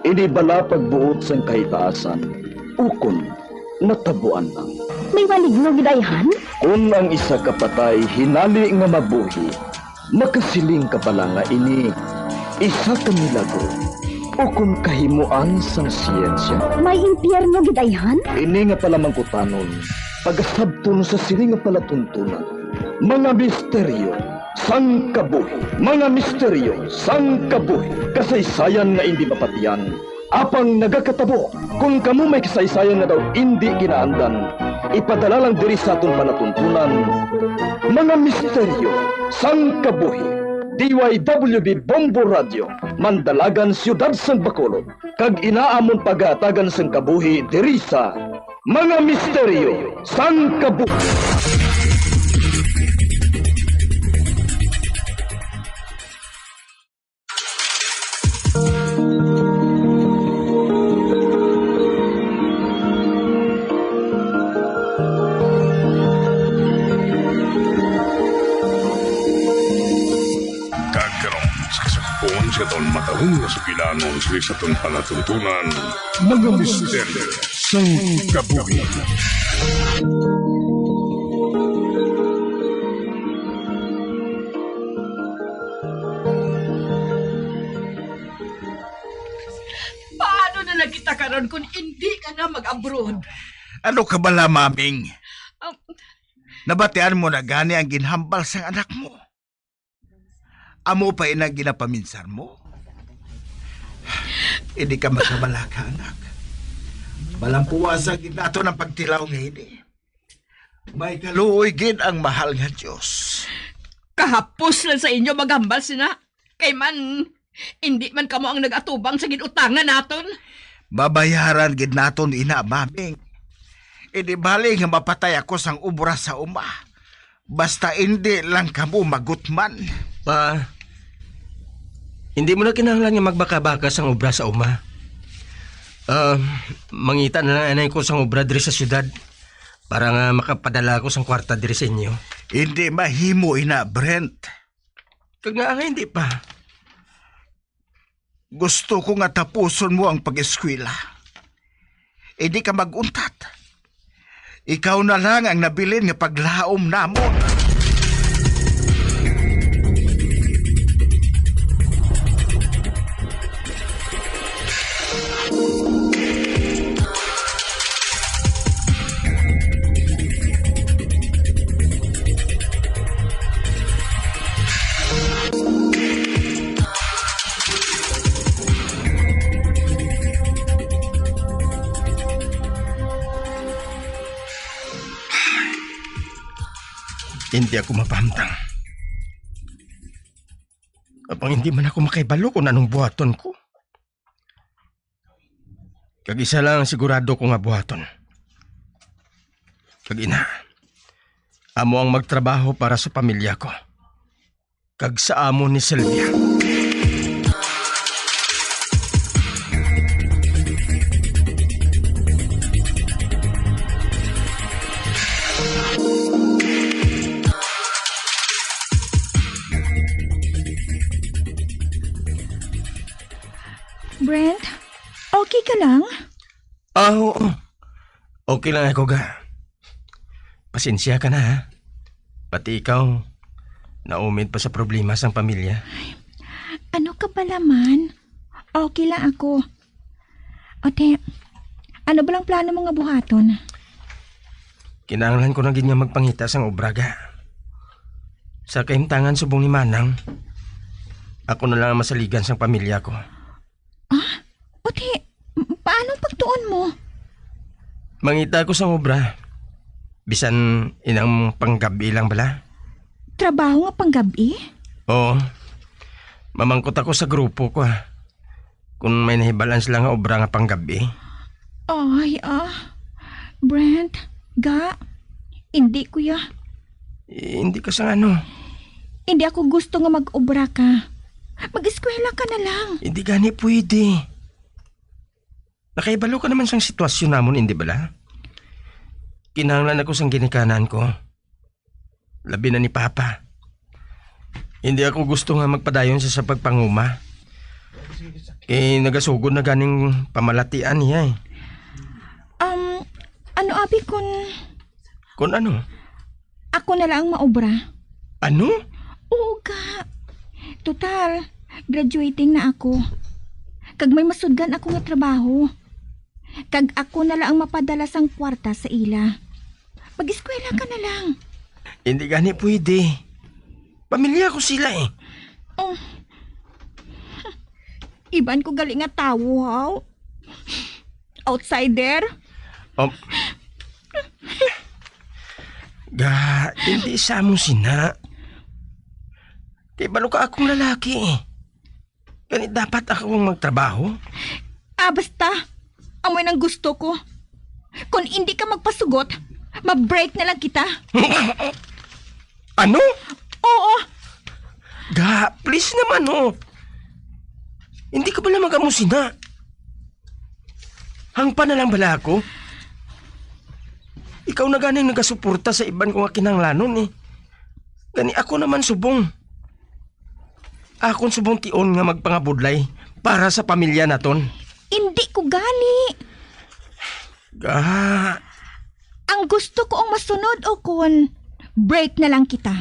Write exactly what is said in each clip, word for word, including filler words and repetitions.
Ini bala pagbuot sang kahitaasan, ukon natabuan lang. May maligno gid ayhan? Kon ang isa ka patay hinali nga mabuhi, makasiling ka bala nga ini isa ka milagro ukon kahimoan sang siyensya. May impyerno gid ayhan? Ini nga palamangkutanon, pagasabton sa sini nga palatuntunan. Mga misteryo sang kabuhi. Mga misteryo sang kabuhi. Kasaysayan nga indi mapatian, apang nagakatabo. Kon kamo may kasaysayan nga daw indi kinaandan, ipadala lang diri sa aton palatuntunan. Mga misteryo sang kabuhi. D Y W B Bombo Radio, Mandalagan, Siyudad sang Bacolod, kag ina amon pagahatagan sang kabuhi diri sa Mga misteryo sang kabuhi. Kag karon, sa kasugpon sa aton matahong nga sugilanon sa aton palatuntunan, mga misteryo sang kabuhi. Paano na lang kita karon kung hindi ka na mag-abroad? Ano ka bala, Maming? Um, Nabatian mo na gani ang ginhambal sang anak mo? Amo pa ina ginapaminsar mo? Hindi ka magkabalaka, anak. Malampuwasan gid naton ang pagtilaw nga ini. May kaluoy gid ang mahal nga Dios. Kahapos lang sa inyo maghambal sina. Kay man, hindi man kamo ang nag-atubang sa gin-utangan naton. Mabayaran gid naton ina, Maming. Hindi bali nga mapatay ako sang obra sa uma. Basta indi lang kamo magutman. Pa, hindi mo na kinahanglan nga magbaka-baka sang obra sa uma. Ah, mangita na lang anay ko sang obra diri sa siyudad para nga makapadala ako sang kwarta diri sa inyo. Hindi mahimo ina, Brent. Kag nga nga hindi pa. Gusto ko nga tapuson mo ang pag-eskwela. Hindi ka mag-untat. Ikaw na lang ang nabilin nga paglaom namon. Hindi ako mapahamtang. Apang hindi man ako makaibalo kung anong buhaton ko. Kag isa lang ang sigurado ko nga buhaton. Kag ina, amo ang magtrabaho para sa pamilya ko. Kag sa amo ni Sylvia. Brent, okay ka lang? Ah, oo. Okay lang ako, ga. Pasensya ka na, ha? Pati ikaw, naumid pa sa problema sang pamilya. Ano ka bala man? Okay lang ako. Ate, ano ba lang plano mo nga buhaton? Kinahanglan ko na gid nga magpangita sang obra, ga. Sa kahimtangan subong ni Manang, ako na lang ang masaligan sang pamilya ko. Ah? Ate, m-, paano ang pagtuon mo? Mangita ako sang obra. Bisan inang panggabi lang bala. Trabaho nga panggabi? Oo. Mamangkot ako sa grupo ko, ah. Kung may nahibalaan sila nga obra nga panggabi. Ay, ah. Brent, ga, hindi, kuya. Eh, hindi ka sang ano? Hindi ako gusto nga mag-obra ka. Mag-eskwela ka na lang. Hindi gani pwede. Nakaibalo ka naman sang sitwasyon namon, hindi bala? Kinahanglan ako sang ginikanan ko. Labi na ni Papa. Hindi ako gusto nga magpadayon sa, sa pagpanguma. Eh, nagasugod na ganing pamalatian niya eh. Um, ano abi kun Kun ano? Ako na lang maobra? Ano? Oo ka. Total, graduating na ako. Kag may masudlan ako nga trabaho. Kag ako na lang ang mapadala sang kwarta sa ila. Mag-eskwela ka na lang. Hindi gani pwede. Pamilya ko sila eh. Oh. Iban ko gali nga tawo, haw. Outsider? Um, ga, hindi sa mo sina. Kay balo ka akong lalaki eh. Gani dapat ako ang magtrabaho? Ah, basta. Amoy nang gusto ko. Kung hindi ka magpasugot, ma-break na lang kita. Ano? Oo. Ga, please naman, oh. Hindi ka bala magamusina? Hangpa na lang bala ako? Ikaw na ganing nagasuporta sa iban ko nga kinahanglanon, eh. Gani ako naman subong. Akon subong tion nga magpangabudlay para sa pamilya naton. Hindi ko gani. Ga. Ang gusto ko ang masunod o kon break na lang kita.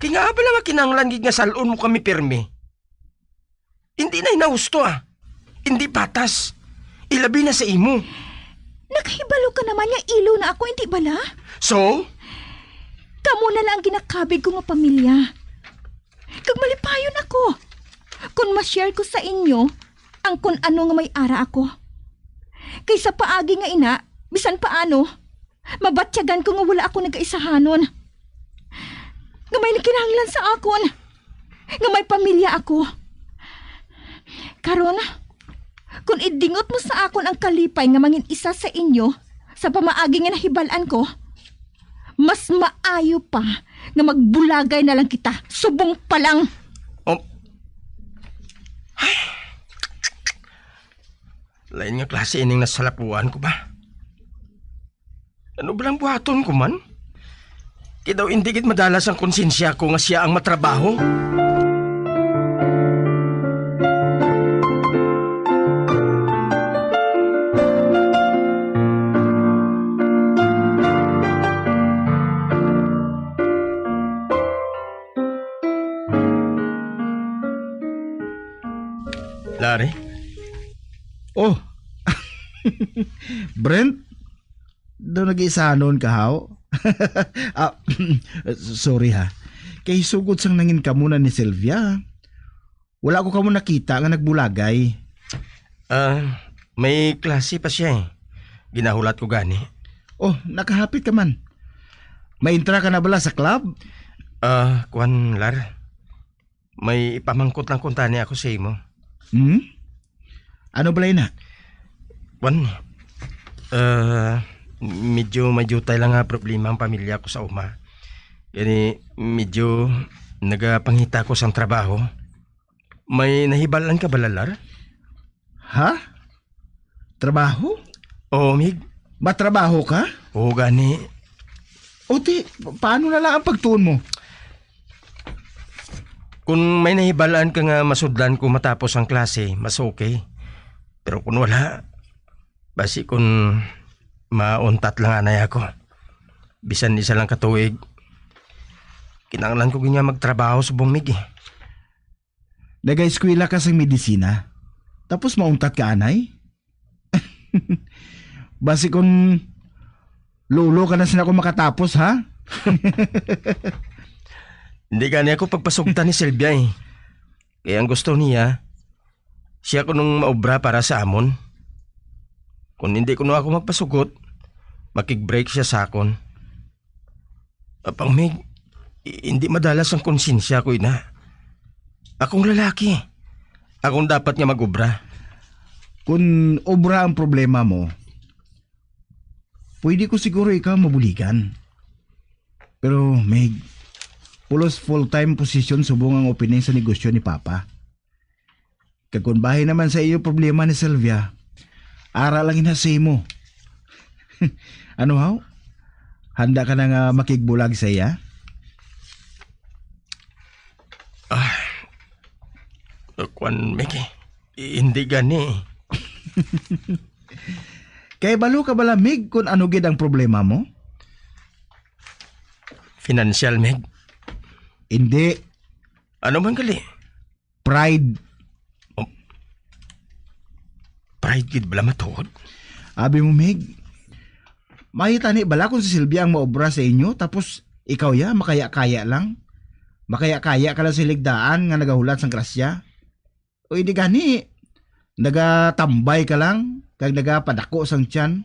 Kay nga bala nga kinahanglan gid nga salon mo kami pirmi. Hindi na hinahusto, ah. Hindi patas. Ilabi na sa imo. Nakahibalo ka naman nga ilo na ako, hindi bala? So? Kamo na lang ang ginakabig ko nga pamilya. Kag malipayon ako kon ma-share ko sa inyo ang kun ano nga may ara ako. Kay sa paagi nga ina, bisan paano, mabatyagan ko nga wala ako nagaisahanon. Nga may nagkinahanglan sa akon. Nga may pamilya ako. Karon, kung idingot mo sa akon ang kalipay nga mangin isa sa inyo sa pamaagi nga nahibal-an ko, mas maayo pa nga magbulagay na lang kita. Subong pa lang. Oh. Ay. Lain nga klase ining nasalapuan ko ba? Ano ba lang buhaton ko man? Kay daw indi gid madala sang konsensya ko nga sia ang matrabaho. Larry? Oh. Brent? Daw nag-isanon ka, haw? Ah, sorry ha. Kay sugod sang nangin kamo na ni Sylvia, wala ko kamo nakita nga nagbulagay. Ah, may klase pa siya eh. Ginahulat ko gani. Oh, nakahapit ka man. May intra ka na bala sa club? Ah, kwan, Lar. May ipamangkot lang kuntani ako sa imo. Hmm? Ano balay na? Kwan, ah, medyo may jutay lang nga problema ang pamilya ko sa uma. Gani, medyo nagapangita ko sang trabaho. May nahibalan ka bala, Lar? Ha? Trabaho? Oo, Mig. Matrabaho ka? Oo, gani. O di, pa-, paano na lang ang pagtuon mo? Kung may nahibalaan ka nga masudlan ko matapos ang klase, mas okay. Pero kung wala, basi kung mauntat lang anay ako. Bisan isa lang ka tuig, kinahanglan ko gid nga magtrabaho subong, Mig, eh. Nagaeskwela ka sang medisina, tapos mauntat ka anay? Basi kon lolo ka na sina kon makatapos, ha? Hindi gani ako pagpasugtan ni Sylvia, eh. Kaya ang gusto niya, siya kunong maobra para sa amon. Kung hindi kuno ako magpasugot, makig-break siya sa akon. Apang Mig, i-, hindi madalas ang konsensya ko, ina. Akong lalaki. Akong dapat nga mag-obra. Kung obra ang problema mo, pwede ko siguro ikaw mabuligan. Pero, Mig, pulos full-time position subong ang opening sa negosyo ni Papa. Kag kung bahin naman sa iyo problema ni Sylvia, ara lang ina sa imo. Ano, haw? Handa ka na nga makigbulag sa iya? Ah, kwan, Miki. I-, hindi gani. Kay balo ka bala, Mig, kung ano gid ang problema mo? Financial, Mig. Hindi. Ano man gali? Pride. Oh. Pride gid bala matuod? Abi mo, Mig, mahitani bala kung si Silvia ang maobra sa inyo, tapos ikaw ya, makaya-kaya lang? Makaya-kaya ka lang sa hiligdaan nga nagahulat sang grasya? O hindi gani, nagatambay ka lang, kag nagapadako sang tiyan?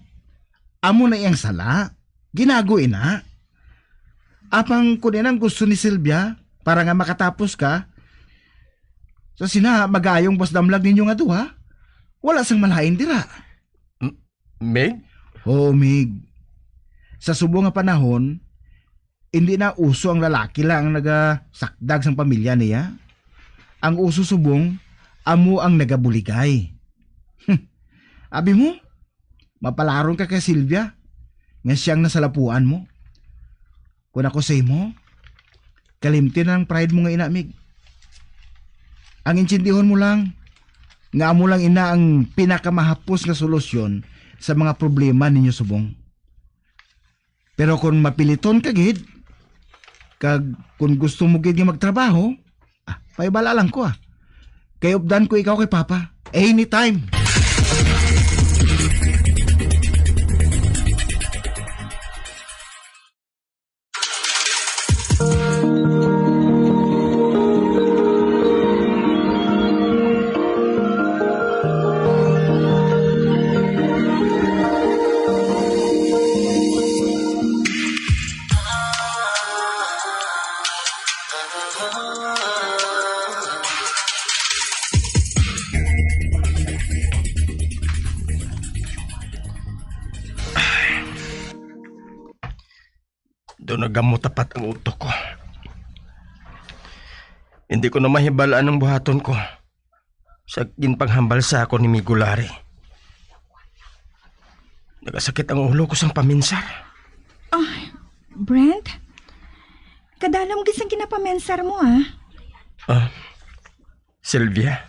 Amo na iyang sala. Ginago ina. Apang kun ina ang gusto ni Silvia, para nga makatapos ka, sa sina, magaayong pasdamlag ninyo nga duha. Wala sang malain dira. M-, Mig? Oo, Mig. Sa subong nga panahon, hindi na uso ang lalaki lang ang nagasakdag sang pamilya niya. Ang uso subong, amo ang nagabuligay. Abi mo, mapalaron ka kay Silvia, nga siyang nasalapuan mo. Kung ako sa imo, kalimti na ang pride mo nga ina, Mig. Ang intindihon mo lang, nga amo lang ina ang pinakamahapos nga solusyon sa mga problema ninyo subong. Pero kung mapiliton ka gid, kag kung gusto mo gid nga magtrabaho, ah, paibala lang ko, ah. Kay updan ko ikaw kay Papa. Anytime. Do nagamo tapat ang utok ko. Hindi ko na mahibal-an ang buhaton ko sa ginpanghambal sa akon ni Migo Larry. Nagasakit ang ulo ko sang paminsar. Ah, Brent? Kadalom gid sang ginapaminsar mo, ah. Ah, Sylvia?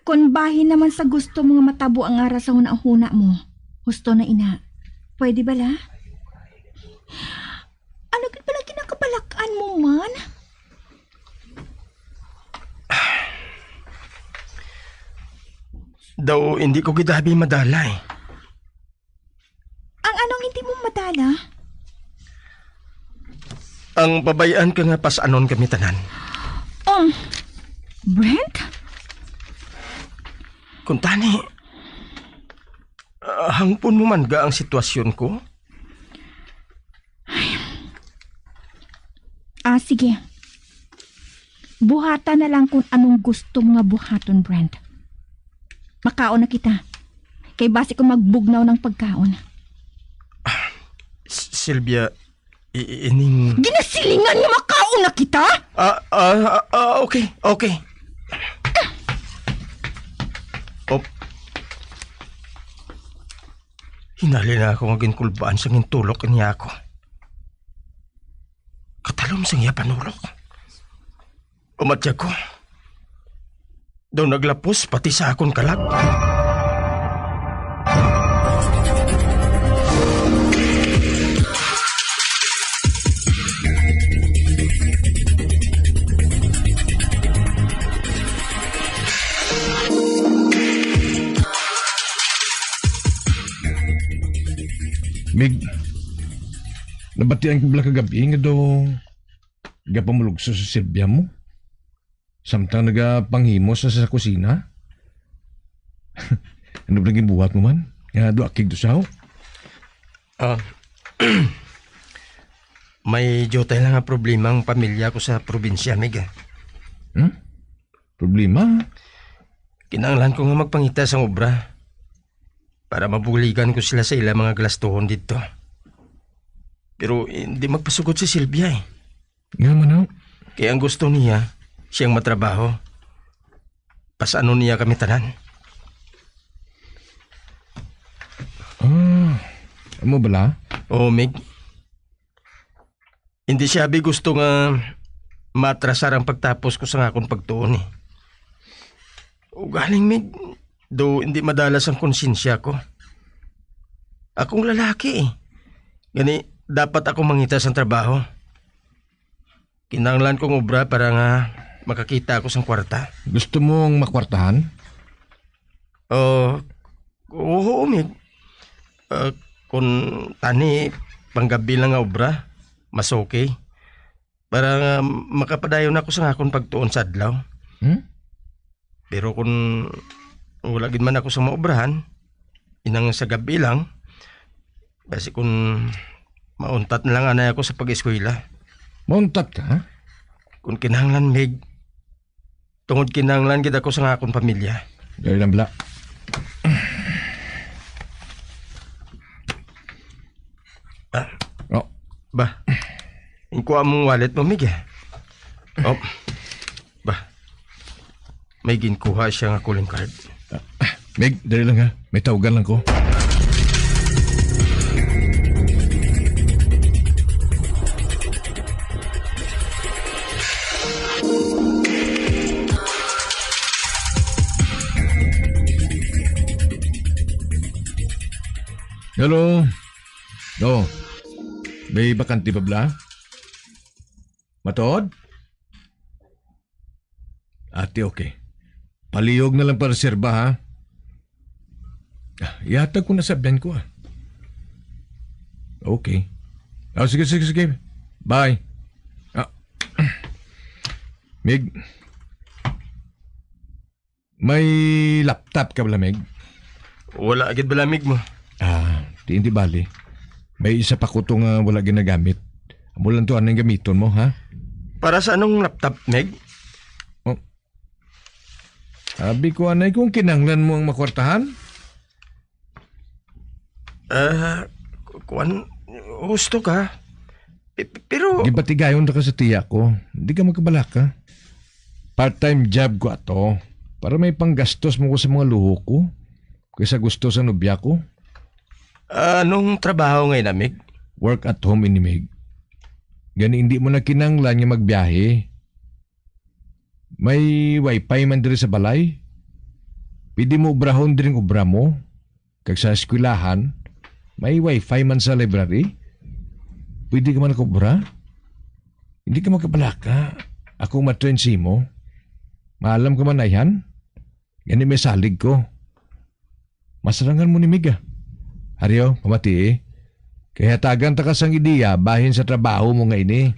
Kon bahin naman sa gusto mo nga matabo ang ara sa hunahuna mo, husto na ina. Pwede bala? Ano gid bala ginakabalak-an mo man? Daw hindi ko gid abi madala, eh. Ang anong hindi mo madala? Ang pabay-an ka nga pas-anon kami tanan. Um, Brent? Kuntani, ah, hangpon mo man ga ang sitwasyon ko? Ah, sige. Buhata na lang kung anong gusto mo nga buhaton, Brent. Makaon na kita. Kay basi kung magbugnaw ng pagkaon. S-, Sylvia, i-, i-, ining Ginasilingan nga makaon na kita? Ah, ah, ah, ah, okay, okay. Op. Hinali na ako nga ginkulbaan sa gintulok niya ako. Katalom sang iya panulok. Umatyag ko. Daw naglapos pati sa akon kalag. Mig, nabatian ko bala kagabi nga daw gapamulugso sa Sylvia mo. Samtang nagapanghimo sa, sa kusina. Ano ba naging buhat mo man? Nga duakig dusaw? Ah, may diutay lang nga problema ang pamilya ko sa probinsya, Mig, eh. Hmm? Problema? Kinahanglan ko nga magpangita sang obra para mabuligan ko sila sa ila mga galastuhon didto. Pero hindi magpasugod si Sylvia, eh. Nga man, no? Kaya ang gusto niya, siyang matrabaho. Pasanon niya kami tanan. Ah, amo bala? Oo, Mig. Hindi siya abi gusto nga matrasar ang pagtapos ko sa akon pagtuon, eh. Ugaling, Mig, do hindi madalas ang konsensya ko. Akong lalaki eh. Gani, dapat ako mangita sang trabaho. Kinahanglan kong obra para nga makakita ako sang kwarta. Gusto mong makwartahan? Oh, oo, Mig. Ah, kung tani, panggabi lang nga obra, mas okay. Para nga makapadayon ako sa akon pagtuon sa adlaw. Hmm? Pero kung wala gid man ako sa maubrahan, inang sa gabi lang, basi kung mauntat na lang anay ako sa pag-eskwela. Mauntat ka, ha? Kung kinahanglan, Mig, tungod kinahanglan gid ako sa akon pamilya. Dali lang, bala. Ah. Oh. Ba, ingkuha mong wallet mo, Mig, eh. Oh. Ba, may ginkuha siya nga calling card. Ah, Mig, dali lang ha. May tawagan lang ko. Hello? No. May bakante pa bala? Matod? Ate, okay. Palihog na lang pa reserba, ha? Ah, ihatag ko na sa Ben ko, ah. Okay. Ah, sige, sige, sige. Bye. Ah. Mig, may laptop ka bala, Mig? Wala gid bala, Mig, mo. Ah, di, hindi bali. May isa pa ko to nga wala ginagamit. Amo lang to, anong gamiton mo, ha? Para sa anong laptop, Mig? Oh. Sabi ko, anay, kung kinahanglan mo ang makwartahan? Ah, ku-, kuwan, gusto ka. Pe-, pe-, pero gibatigayon ta ka sa tiya ko. Di ka magkabalaka. Part-time job ko ato. Para may panggastos mo ko sa mga luho ko. Kaysa gusto sa nobya ko. Ah, anong trabaho ngay na, Mig? Work at home ini, Mig. Gani, hindi mo na kinahanglan nga magbiyahe. May wifi man diri sa balay. Pwede mo obrahon diri ang obra mo. Kag sa eskwelahan, may wifi man sa library. Pwede ka man nakobra. Hindi ka magkabalaka. Ako matrain sa imo. Maalam ka man, ayhan. Gani may salig ko. Masarangan mo ni Mig, ah. Haryo, pamati, eh. Kay hatagan ta ka sang ideya bahin sa trabaho mo nga ini.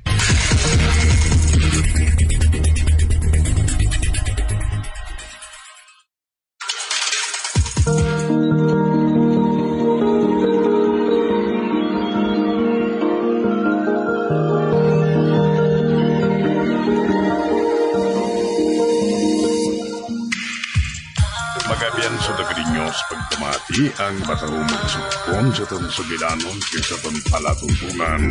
Magabian sa Dagrinyos, pagpamati ang matahumog sugpon sa aton sugilanon kag sa aton palatuntunan.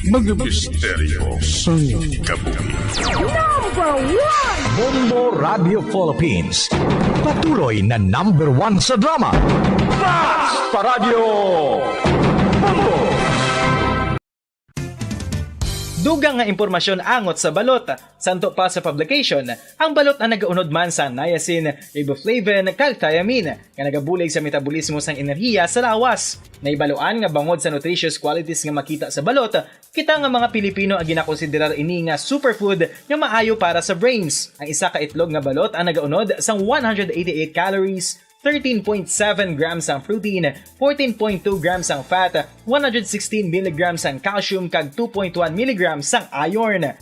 Mga misteryo sang kabuhi. Number one! Bombo Radio Philippines. Patuloy na number one sa drama. Basta Radio Bombo! Dugang nga impormasyon angot sa balot. Santo pa sa publication, ang balot ang nagaunod man sa niacin, riboflavin, kag thiamine, nga nagabulig sa metabolismo sang enerhiya sa lawas. Nahibaluan nga bangod sa nutritious qualities nga makita sa balot, kita nga mga Pilipino ang ginakonsiderar ini nga superfood nga maayo para sa brains. Ang isa ka itlog nga balot ang nagaunod sang one hundred eighty-eight calories, thirteen point seven grams ang protein, fourteen point two grams ang fat, one hundred sixteen milligrams ang calcium, kag two point one milligrams ang iron.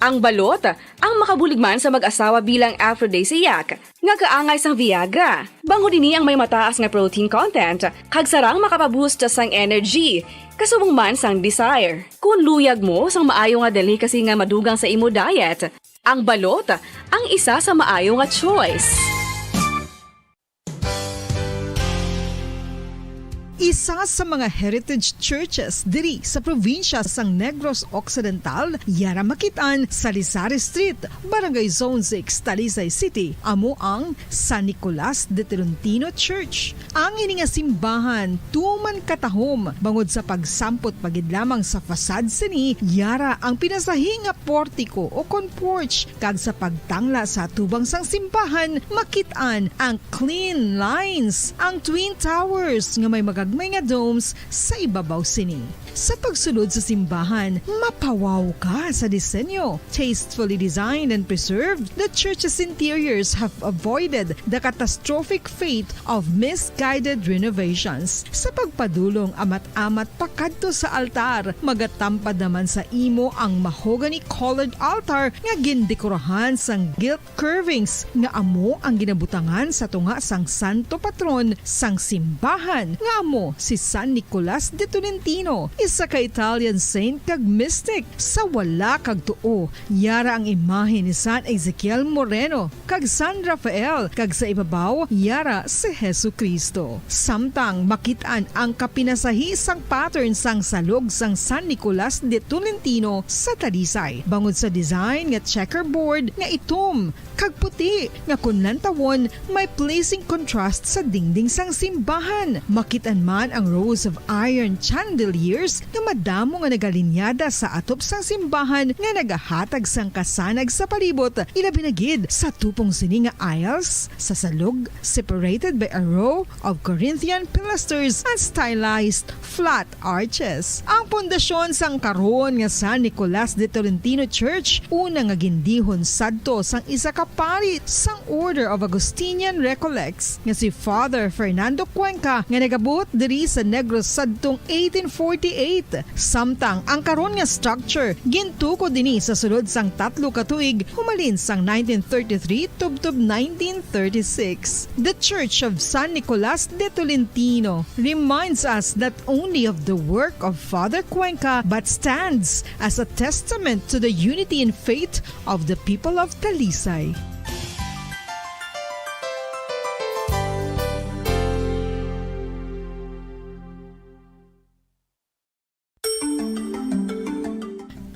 Ang balot, ang makabulig man sa mag-asawa bilang aphrodisiac, nga kaangay sang Viagra. Bangod ini ang may mataas nga protein content, kag sarang makapaboost sang energy, kasubong man sang desire. Kon luyag mo sang maayo nga delicacy nga madugang sa imo diet, ang balot ang isa sa maayo nga choice. Isa sa mga heritage churches diri sa probinsya sang Negros Occidental, yara makit-an sa Lizares Street, Barangay Zone six, Talisay City, amo ang San Nicolas de Tolentino Church. Ang ini nga simbahan tuman katahom bangod sa pagsampot pa gid lamang sa facade sini, yara ang pinasahi nga portiko o kon porch, kag sa pagtangla sa atubang sang simbahan, makit-an ang clean lines, ang twin towers nga may magagmay nga domes sa ibabaw sini. Sa pagsulod sa simbahan, mapawaw ka sa disenyo. Tastefully designed and preserved, the church's interiors have avoided the catastrophic fate of misguided renovations. Sa pagpadulong amat-amat pakadto sa altar, magatampad naman sa imo ang mahogany-colored altar nga gindekorahan sang gilt curvings nga amo ang ginabutangan sa tunga sang santo patron sang simbahan, nga amo si San Nicolas de Tolentino, isa ka Italian saint kag mystic. Sa wala kag tuo, yara ang imahe ni San Ezekiel Moreno kag San Rafael, kag sa ibabaw, yara si Jesu-Cristo. Samtang makit-an ang kapinasahi sang pattern sang salog sang San Nicolas de Tolentino sa Talisay, bangod sa design nga checkerboard nga itom kag puti, nga kon lantawon, may pleasing contrast sa dingding sang simbahan. Makit-an man ang rows of iron chandeliers nga madamo nga nagalinyada sa atop sang simbahan nga nagahatag sang kasanag sa palibot, ilabi na gid sa tupong sini nga aisles sa salog, separated by a row of Corinthian pilasters and stylized flat arches. Ang pundasyon sang karon nga San Nicolas de Tolentino Church, una nga gindihon sadto sang isa ka pari sang Order of Augustinian Recollects nga si Father Fernando Cuenca, nga nagabuot diri sa Negros sadtong eighteen forty-eight. Samtang ang karon nga structure gintukod ini sa sulod sang tatlo ka tuig, humalin sang nineteen thirty-three tubtob nineteen thirty-six. The Church of San Nicolas de Tolentino reminds us not only of the work of Father Cuenca, but stands as a testament to the unity in faith of the people of Talisay.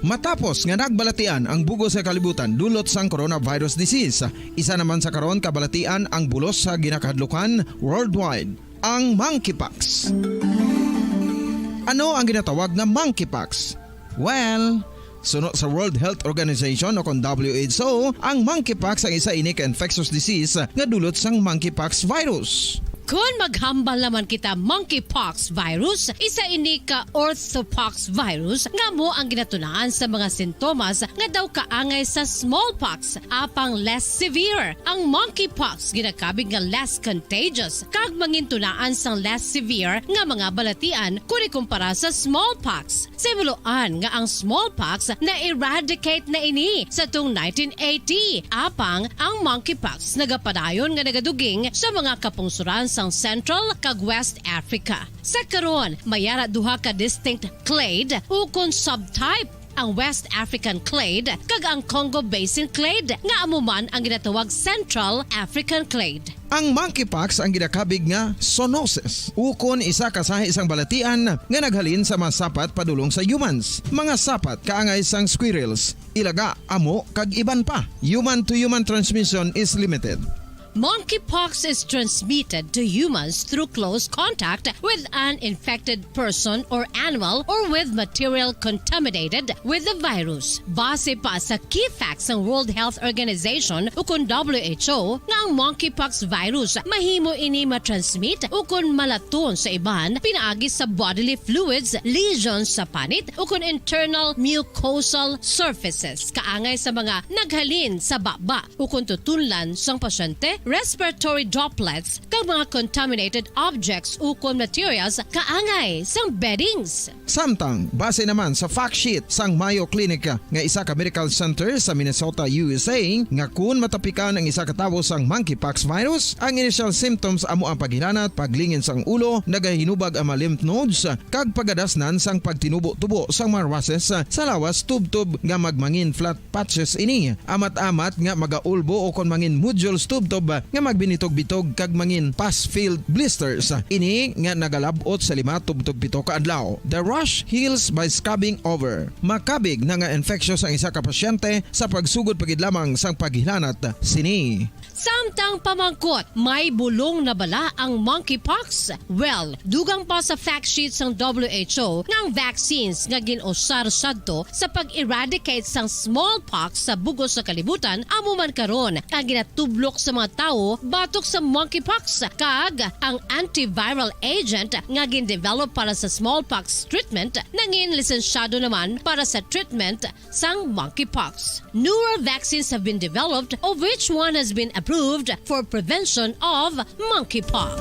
Matapos nga nagbalatian ang bug-os nga kalibutan dulot sang coronavirus disease, isa naman sa karon kabalatian ang bulos sa ginakahadlukan worldwide, ang monkeypox. Ano ang ginatawag nga monkeypox? Well, suno sa World Health Organization o kon W H O, ang monkeypox ang isa ini ka infectious disease nga dulot sang monkeypox virus. Kon maghambal naman kita monkeypox virus, isa ini ka orthopox virus nga amo ang ginatunaan sa mga sintomas nga daw kaangay sa smallpox, apang less severe. Ang monkeypox ginakabig nga less contagious kag mangintunaan sang less severe nga mga balatian kon ikumpara sa smallpox. Sa himuloan nga ang smallpox na-eradicate na ini sa tong nineteen eighty, apang ang monkeypox nagapadayon nga nagaduging sa mga kapungsoran sang Central kag West Africa. Sa karon, may ara duha ka distinct clade ukon subtype, ang West African clade kag ang Congo Basin clade, nga amo man ang ginatawag Central African clade. Ang monkeypox ang ginakabig nga zoonosis, ukon isa ka sahi sang balatian nga naghalin sa mga sapat padulong sa humans. Mga sapat kaangay sang squirrels, ilaga, amo, kag iban pa. Human to human transmission is limited. Monkeypox is transmitted to humans through close contact with an infected person or animal or with material contaminated with the virus. Base pa sa key facts sang World Health Organization ukon W H O nga ang monkeypox virus mahimo ini matransmit ukon malaton sa iban pinaagi sa bodily fluids, lesions sa panit ukon internal mucosal surfaces kaangay sa mga naghalin sa baba ukon tutunlan sang pasyente, respiratory droplets, kag mga contaminated objects ukon materials kaangay sang beddings. Samtang, base naman sa fact sheet sang Mayo Clinic nga isa ka medical center sa Minnesota, U S A, nga kun matapikan ang isa ka tawo sang monkeypox virus, ang initial symptoms amo ang paghilanat, paglingin sang ulo, nagahinubag ang mga lymph nodes, kag pagadasnan sang pagtinubo-tubo sang mga rashes sa lawas tubtob nga magmangin flat patches ini. Amat-amat nga magaulbo o kon mangin nodules tubtob nga magbinitog-bitog kag mangin pus-filled blisters. Ini nga nagalab-ot sa lima tubtob pito ka adlaw. The rash heals by scrubbing over. Makabig na nga infectious ang isa ka pasyente sa pagsugod pa gid lamang sang paghilanat sini. Samtang pamangkot, may bulong na bala ang monkeypox? Well, dugang pa sa fact sheet sang W H O nga ang vaccines nga gin-usar sadto sa pag-eradicate sang smallpox sa bug-os nga kalibutan amo man karon ang ginatublok sa mga tawo batok sa monkeypox, kag ang antiviral agent nga gin-develop para sa smallpox treatment nangin lisensyado naman para sa treatment sang monkeypox. Newer vaccines have been developed, of which one has been approved for prevention of monkeypox.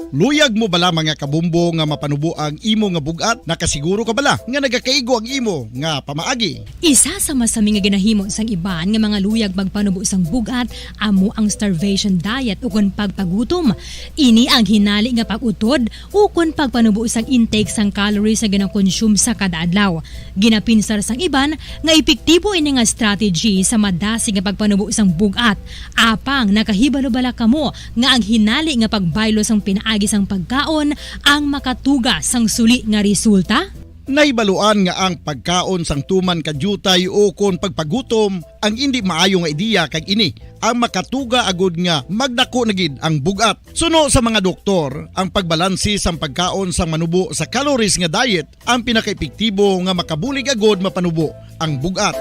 Luyag mo bala, mga kabumbo, nga mapanubo ang imo nga bug-at? Nakasiguro ka bala nga nagakaigo ang imo nga pamaagi? Isa sa masami nga ginahimo sang iban nga mga luyag magpanubo sang bug-at amo ang starvation diet ukon pagpagutom. Ini ang hinali nga pag-utod ukon pagpanubo sang intake sang calories nga ginakonsume sa kada adlaw. Ginapinsar sang iban nga epektibo ini nga strategy sa madasig nga pagpanubo sang bug-at. Apang nakahibalo bala kamo nga ang hinali nga pagbaylo sang pinaagi sang pagkaon ang makatuga sang suli nga resulta? Nahibaluan nga ang pagkaon sang tuman ka diutay ukon pagpagutom ang indi maayo nga ideya, kag ini ang makatuga agud nga magdako na gid ang bug-at. Suno sa mga doktor, ang pagbalanse sang pagkaon sang manubo sa calories nga diet ang pinakaepektibo nga makabulig agud mapanubo ang bug-at.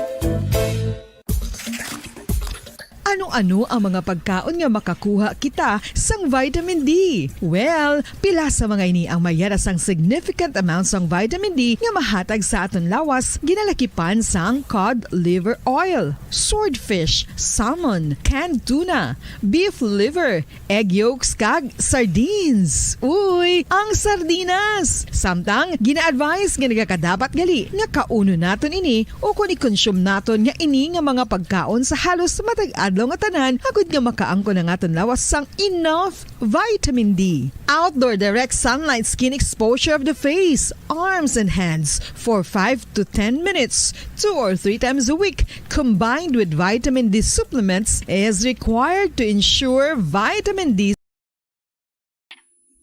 Ano-ano ang mga pagkaon nga makakuha kita sang vitamin D? Well, pila sa mga ini ang mayara sang significant amount sang vitamin D nga mahatag sa aton lawas, ginalakipan sang cod liver oil, swordfish, salmon, canned tuna, beef liver, egg yolks, kag sardines. Uy, ang sardinas! Samtang, gina-advise nga nagakadapat gali nga kaunon naton ini ukon i-consume naton nga ini nga mga pagkaon sa halos matag adlaw nga tanan, agud nga makaangkon ang aton lawas sang enough vitamin D. Outdoor direct sunlight skin exposure of the face, arms, and hands for five to ten minutes, two or three times a week, combined with vitamin D supplements, is required to ensure vitamin D.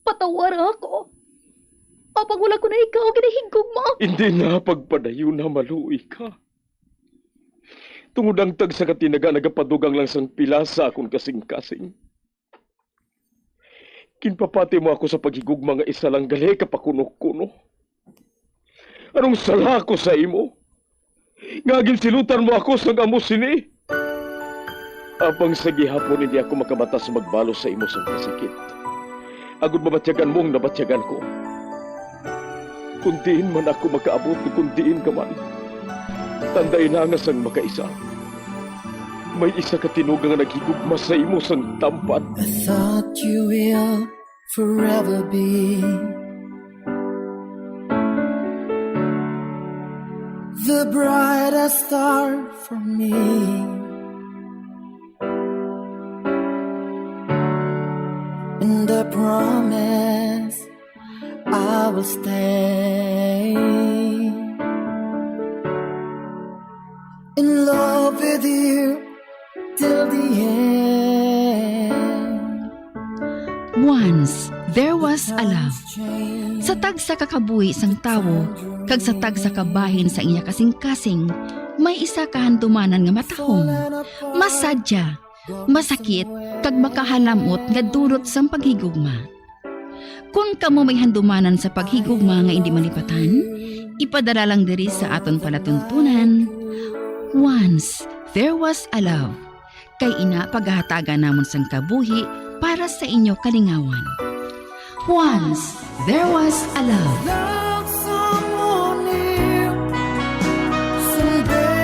Patawara ako. Apang wala ko na ikaw ginahigugma. Hindi na pagpadayon na maluoy ka. Tungod ang tagsa ka tinaga nagapadugang lang sang pila sa akon kasing-kasing. Ginpapati mo ako sa paghigugma nga isa lang gali ka pakuno-kuno. Anong sala ko sa imo? Nga ginsilutan mo ako sang amo sini? Apang sa gihapon hindi ako makabata sa magbalos sa imo sang kasakit. Agud mabatyagan mo ang nabatyagan ko. Kung diin man ako makaabot, kung diin ka man, tandai na nga sang makaisa, may isa ka tinuga nga naghigugma sa imo sang tampad. I thought you will forever be the brightest star for me. And I promise I will stay in love with you till the end. Once there was a love. Sa tagsa ka kabuhi sang tawo kag sa tagsa ka bahin sang iya kasing-kasing, may isa ka handumanan nga matahom, masadya, masakit, kag makahalam-ot nga dulot sang paghigugma. Kon kamo may handumanan sa paghigugma nga indi malipatan, ipadala lang diri sa aton palatuntunan, Once There Was a Love. Kay ina pagahatagan namon sang kabuhi para sa inyo kalingawan. Once There Was a Love. Love someone new someday.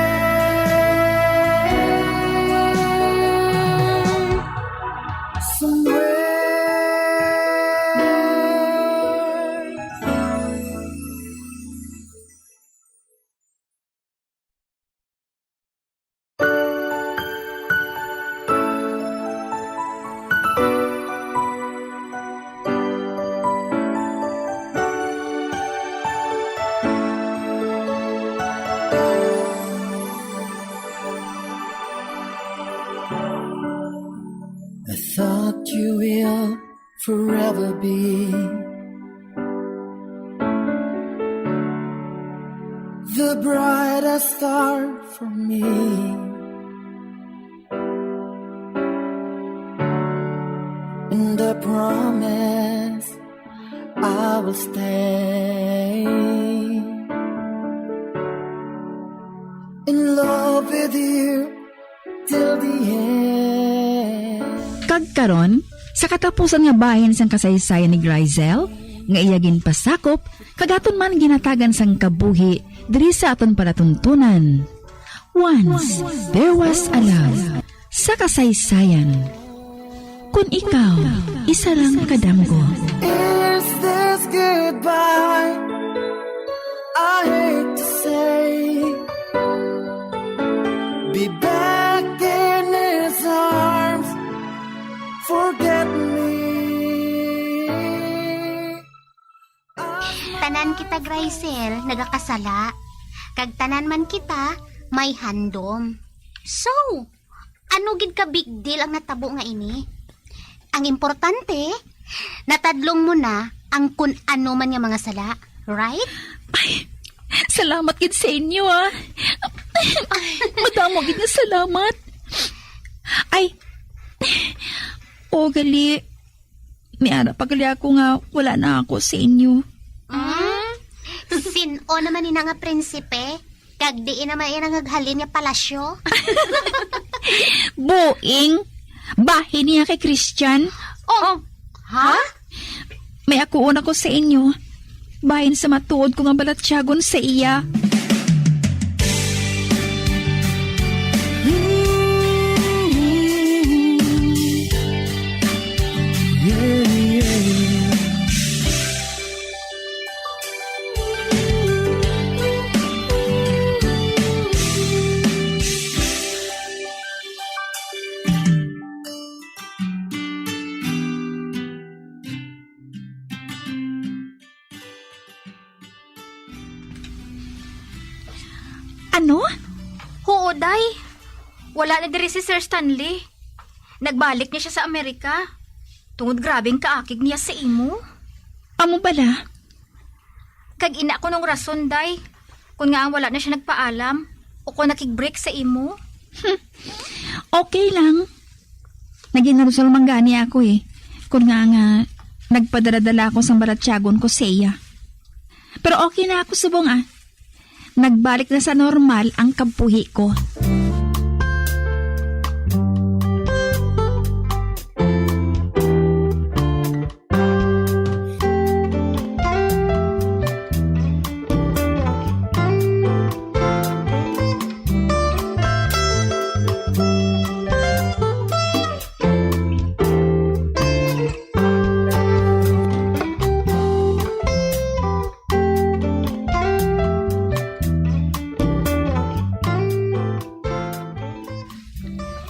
Somewhere. You will forever be the brightest star for me. And I promise I will stay in love with you till the end. Kag karon, sa katapusan nga bahin sang kasaysayan ni Grizzel, nga iya ginpasakop, kag aton man ginhatagan sang kabuhi diri sa aton palatuntunan. Once, there was a love. Sa kasaysayan, kun ikaw isa lang kadamgo. Is this goodbye? I hate to say, be back in his arms. Forget me. Tanan kita, Grizzel, nagakasala. Kag tanan man kita may handom. So, ano gid ka big deal ang natabo nga ini? Ang importante, natadlong mo na ang kun ano man nga mga sala, right? Ay, salamat gid sa inyo, ah. Madamo gid nga salamat. Ay, o gali, may ara pa gali ako nga wala na ako sa inyo. Mm? Sin-o naman ina nga prinsipe? Kag diin naman ina nga halin nga palasyo? Buing! Bahin niya kay Christian. Oh, ha? May akuon ako sa inyo. Bahin sa matuod ko nga balatyagon sa iya. Ano? Huo, day. Wala na diri si Sir Stanley. Nagbalik niya siya sa Amerika. Tungod grabe ang kaakig niya sa imo. Amo bala? Kag ina ko nung rason, day, kung nga ang wala na siya nagpaalam o kung nakig-break sa imo. Hmm. Okay lang. Naging narusol man gani ako, eh. Kung nga nga, nagpadala-dala ako sang balatyagon ko sa iya. Pero okay na ako subong, ah. Nagbalik na sa normal ang kabuhi ko.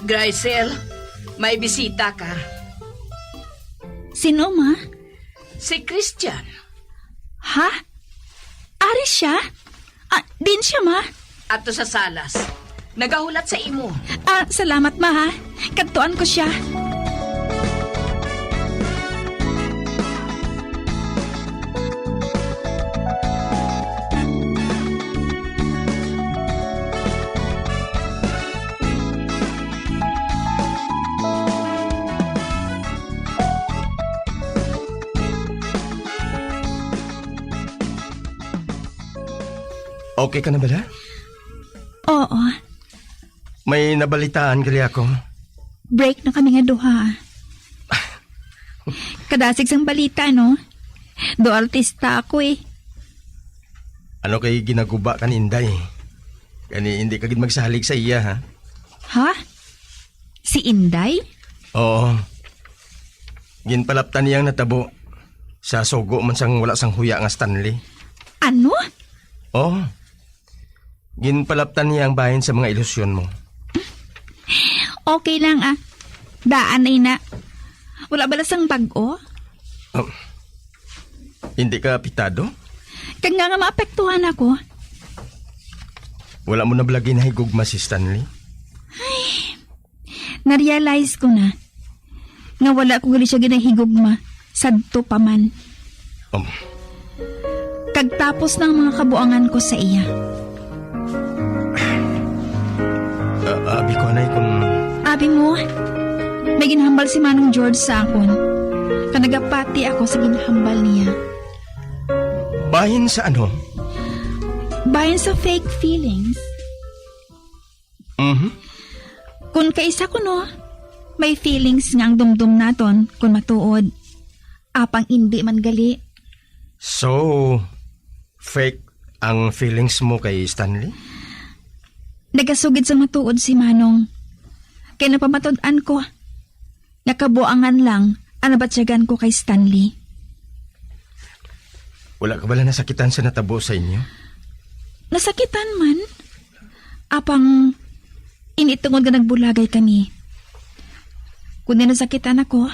Grizzel, may bisita ka. Sino, ma? Si Christian. Ha? Ari siya? Ah, din siya, ma? Ato sa salas. Nagahulat sa imo. Ah, salamat, ma, ha. Kadtuan ko siya. Okay ka na bala? Oo. May nabalitaan gali ako. Break na kami nga duha. Kadasig sang balita, no? Do artista ako, eh. Ano kay ginaguba ka ni Inday? Gani hindi ka gid magsalig sa iya, ha? Ha? Si Inday? Oo. Ginpalaptan niya ang natabo sa sugo man sang wala sang huya nga Stanley. Ano? Oo. Ginpalaptan niya ang bahin sa mga ilusyon mo. Okay lang, ah. Daan na ina. Wala bala sang bag-o? Um, hindi ka apektado? Kag nga nga maapektuhan ako. Wala mo na bala ginahigugma si Stanley? Ay, na-realize ko na. nga wala ko gali siya ginahigugma sadto pa man. Um. Kag tapos na ang mga kabuangan ko sa iya. Ah, abi ko, anay, kun Abi mo, may ginhambal si Manong George sa akon. Kag nagapati ako sa ginhambal niya. Bahin sa ano? Bahin sa fake feelings. Mhm. Kun kaisa kuno, may feelings nga ang dumdom naton kun matuod. Apang indi man gali. So, fake ang feelings mo kay Stanley? Nagasugid sa matuod si Manong. Kay napamatud-an ko nga kabuangan lang ang nabatyagan ko kay Stanley. Wala ka bala nasakitan sa natabo sa inyo? Nasakitan man. Apang, ini tungod nga nagbulagay kami. Kundi nasakitan ako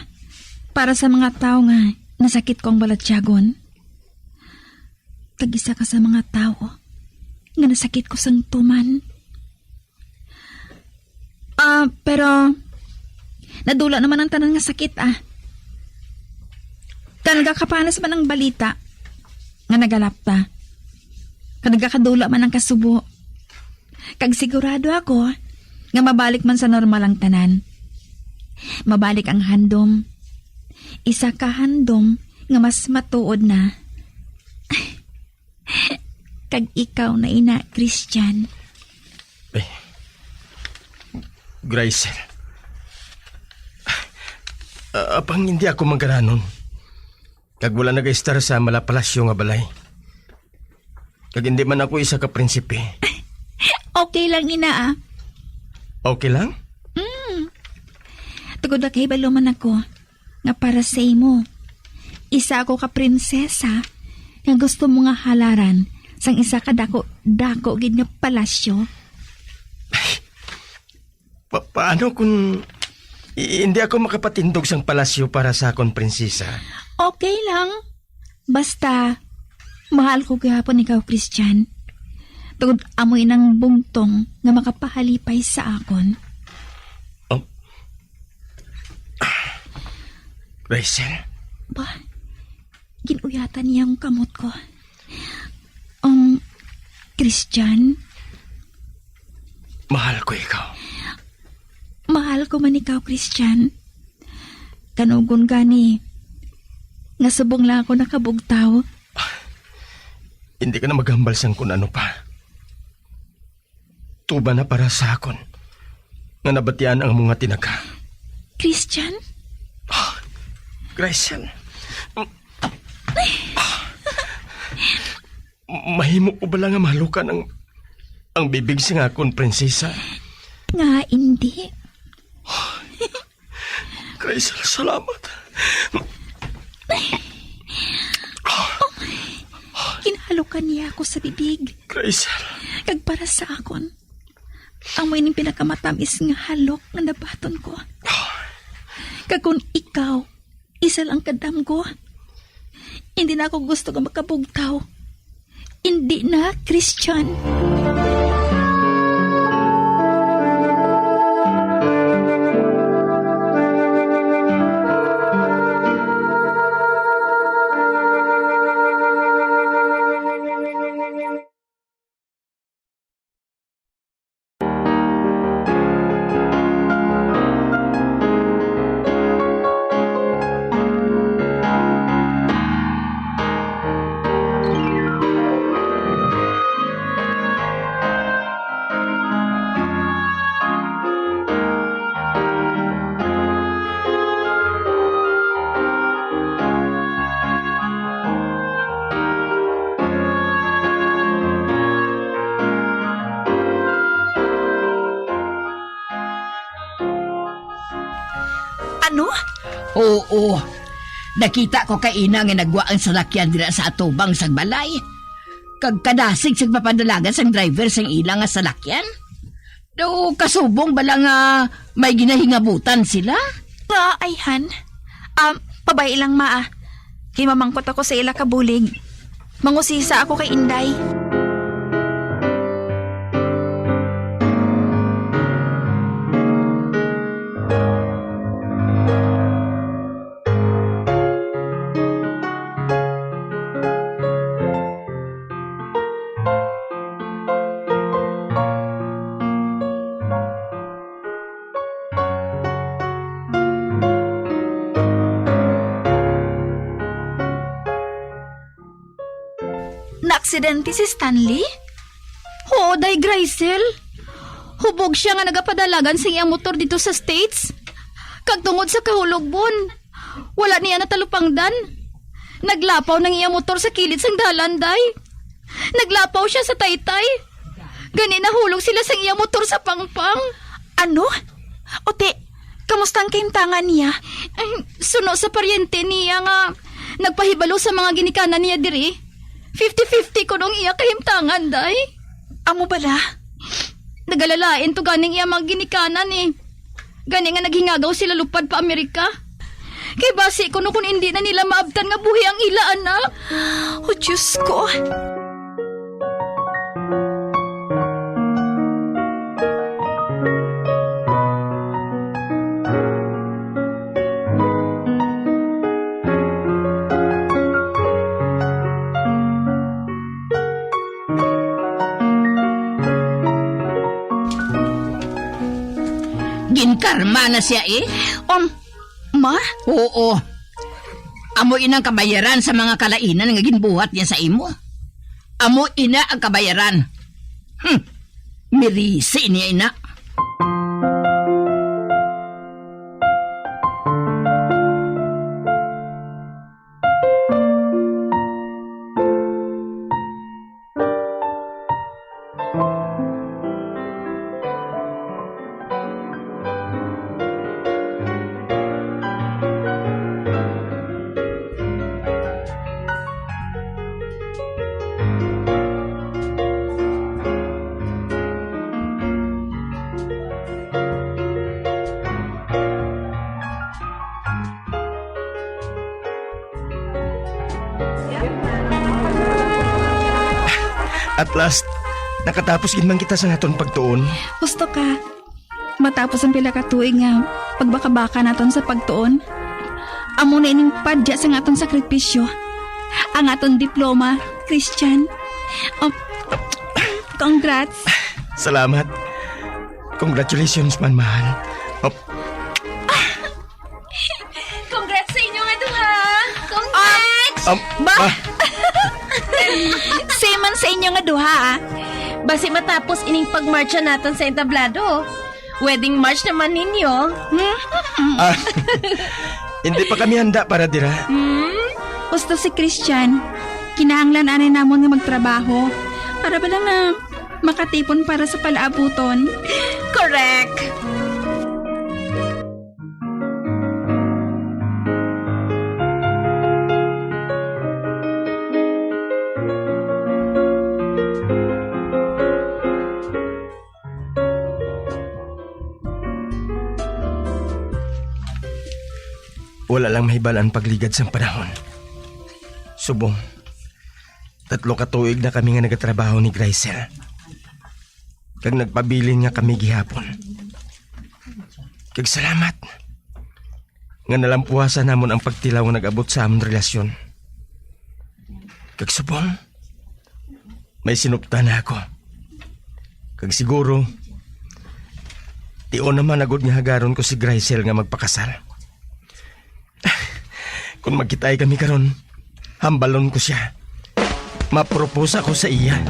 para sa mga tawo nga nasakit ko ang balatyagon. Kag isa ka sa mga tawo nga nasakit ko sang tuman. Ah, pero nadula naman ang tanan nga sakit, ah. Kag nagakapanas man ang balita nga nagalapta. Kag nagakadula man ang kasubo. Kag sigurado ako nga mabalik man sa normal ang tanan. Mabalik ang handom. Isa ka handom nga mas matuod na. Kag ikaw na ina, Christian. Eh, Grace. Ah, apang hindi ako magaranon. Kag wala nag-estar sa malapalasyo nga balay. Kag hindi man ako isa ka prinsipe. Okay lang, ina, ah. Okay lang? Mm. Tungod nakahibalo man ako nga para sa imo, isa ako ka prinsesa nga gusto mo nga halaran sang isa ka dako-dako gid nga palasyo. Pa-, paano kung i-, hindi ako makapatindog sang palasyo para sa akon prinsesa? Okay lang. Basta, mahal ko gihapon ikaw, Christian. Tungod amo inang bungtong nga makapahalipay sa akon. Oh. Rachel? Ba, ginuyatan niya ang kamot ko. Um, Christian? Mahal ko ikaw. Mahal ko man ikaw, Christian. Kanugon gani, nga subong lang ako nakabugtaw. Hindi ka na maghambal sang kun ano pa. Tuba na para sa akon nga nabatian ang mga tinaga. Christian? Ah, Grace. Mahimo ko bala nga mahalukan ang, ang bibig sang akon prinsesa? Nga hindi. Grace, salamat. Ginhalukan niya ako sa bibig. Grace. Kag para sa akon, amo ining pinakamatamis nga halok nga nabaton ko. Kag kung ikaw, isa lang ka damgo, hindi na ako gusto nga makabugtaw. Hindi na, Christian. Ano? Oo. Nakita ko kaina nga nagwa ang salakyan dira sa atubang sang balay. Kag kadasig sa papadalagan sang driver sang ila nga salakyan. Daw kasubong bala nga may ginahingabutan sila? Nga, ayhan. Um, pabay lang, ma, ah. Kay mamangkot ako sa ila kabulig. Mangusisa ako kay Inday. Aksidente si Stanley? Oo, day, Graisel. Hubog sia nga nagapadalagan sing iyang motor dito sa States. Kag tungod sa kahulogbon, wala niya natalupangdan. Naglapaw nang iya motor sa kilid sang dalan, day. Naglapaw sia sa taytay. Gani nahulog sila sang iya motor sa pangpang. Ano? Uti, kamusta ang kahimtangan niya? Ay, suno sa paryente niya nga nagpahibalo sa mga ginikanan niya diri, fifty fifty kuno ang iya kahimtangan, day. Amo bala? Nagalalain to ganing iya mga ginikanan, eh. Gani nga naghingagaw sila lupad pa Amerika. Kay basi kuno kun indi na nila maabtan nga buhi ang ila anak. Oh, Diyos ko. Ginkarma na siya, eh. Um, Ma? Oo. Amo ina ang kabayaran sa mga kalainan nga ginbuhat niya sa imo. Amo ina ang kabayaran. Hmm. Mirisi niya ina. At last, nakatapos gid man kita sa aton pagtuon. Husto ka. Matapos ang pila ka tuig nga pagbakabaka naton sa pagtuon, amo na ining padya sang aton sakripisyo, ang aton diploma, Christian. Oh, congrats. Salamat. Congratulations man, mahal. Oh, Congrats sa inyo nga duha! Congrats! Um, Ba? Ma- Same man sa inyo nga duha, ah. Basi matapos ining pagmarcha naton sa entablado. Wedding march naman ninyo. Hmm? Ah, hindi pa kami handa para dira. Hmm? Gusto si Christian. Kinahanglan anay namon nga magtrabaho para ba lang na makatipon para sa palaabuton. Correct! Wala lang mahibal-an pagligad sang panahon. Subong, tatlo ka tuig na kami nga nagatrabaho ni Graisel. Kag nagpabilin nga kami gihapon. Kag salamat nga nalampuasan namon ang pagtilaw nga nag-abot sa amon relasyon. Kag subong, may sinuptan na ako. Kag siguro, tion naman na gud nga hagaron ko si Graisel nga magpakasal. Kung magkitaay kami karon, hambalon ko sia. Maproposa ko sa iya.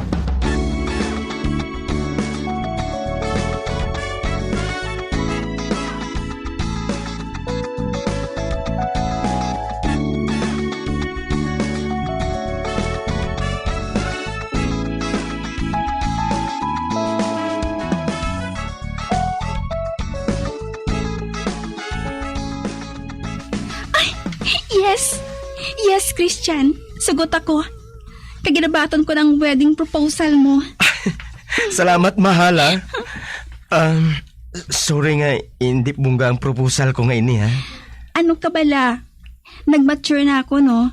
Ay, yes! Yes, Christian. Sugot ako. Kag ginabaton ko ng wedding proposal mo. Salamat, mahal, ah. Um, sorry nga hindi bungga ang proposal ko nga ini, ha? Ano ka bala? Nag-mature na ako, no?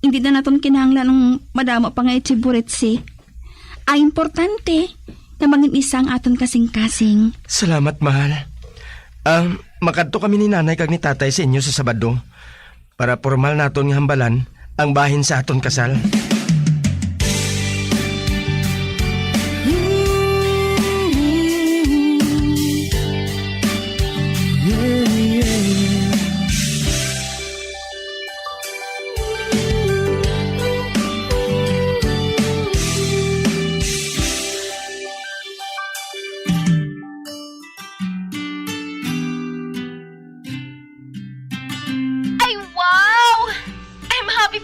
Hindi na naton kinahanglan ang madamo pa nga itsi-buritsi. Ang importante, nga mangin isa ang aton kasing-kasing. Salamat, mahal. Ah, makadto kami ni nanay kag ni tatay sa inyo sa Sabado para pormal naton nga hambalan ang bahin sa aton kasal.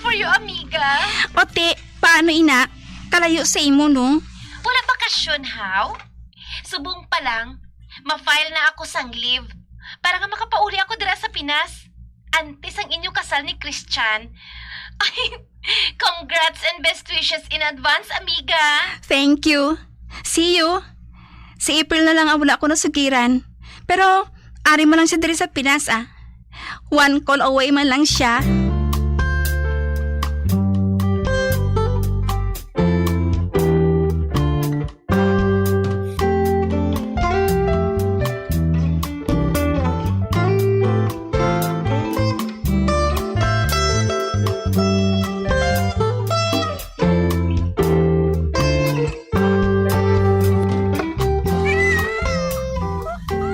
For you, amiga. Ote, paano ina? Kalayo sa imo, no? Wala bakasyon, haw? Subong pa lang, ma-file na ako sang leave para nga makapauli ako dira sa Pinas. Antes ang inyong kasal ni Christian. Ay, congrats and best wishes in advance, amiga. Thank you. See you. Si April na lang ang wala ko nasugiran. Pero, ari man lang siya diri sa Pinas, ah. One call away man lang siya.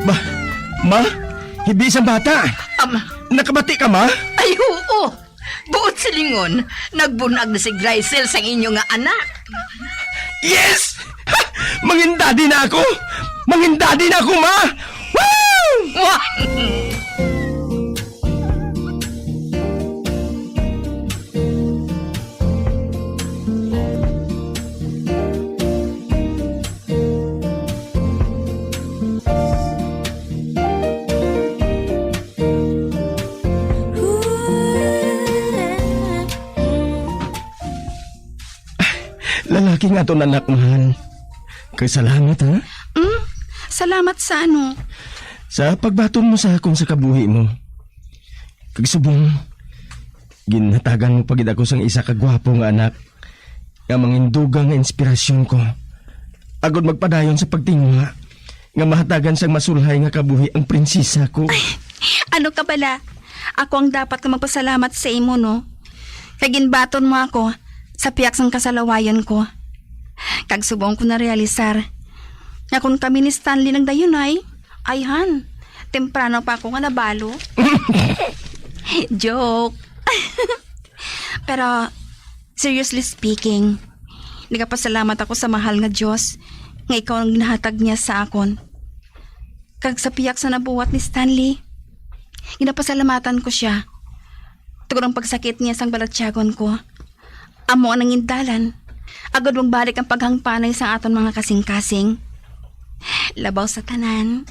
Ma, ma, hindi sa bata. Ama. Nakabati ka, ma? Ay, oo. Buot silingon, nagbunag na si Grisel sang inyo nga anak. Yes! Ha! Mangin daddy na ako! Mangin daddy na ako, ma! Woo! Wah! Lalaki nga to, anak, mahal. Kay salamat, ha? Mm, salamat sa ano? Sa pagbaton mo sa akon sa kabuhi mo. Kag subong, ginhatagan mo pa gid ako sang isa ka gwapo nga anak, nga mangindugang nga inspirasyon ko, agod magpadayon sa pagtinguha nga mahatagan sang masulhay nga kabuhi ang prinsesa ko. Ay, ano ka bala? Ako ang dapat nga magpasalamat sa imo, no? Kay ginbaton mo ako sa pihak sang kasalawayon ko. Kag subong ko narealisar nga kon kami ni Stanley nagdayunay, ayhan, temprano pa ako nga nabalo. Joke. Pero, seriously speaking, nagapasalamat ako sa mahal nga Dios nga ikaw ang ginahatag niya sa akon. Kag sa pihak sa nabuhat ni Stanley, ginapasalamatan ko sia tungod ang pagsakit niya sang balatyagon ko. Amo ang nangindalan, agod magbalik ang paghangpanay sa aton mga kasing-kasing. Labaw sa tanan,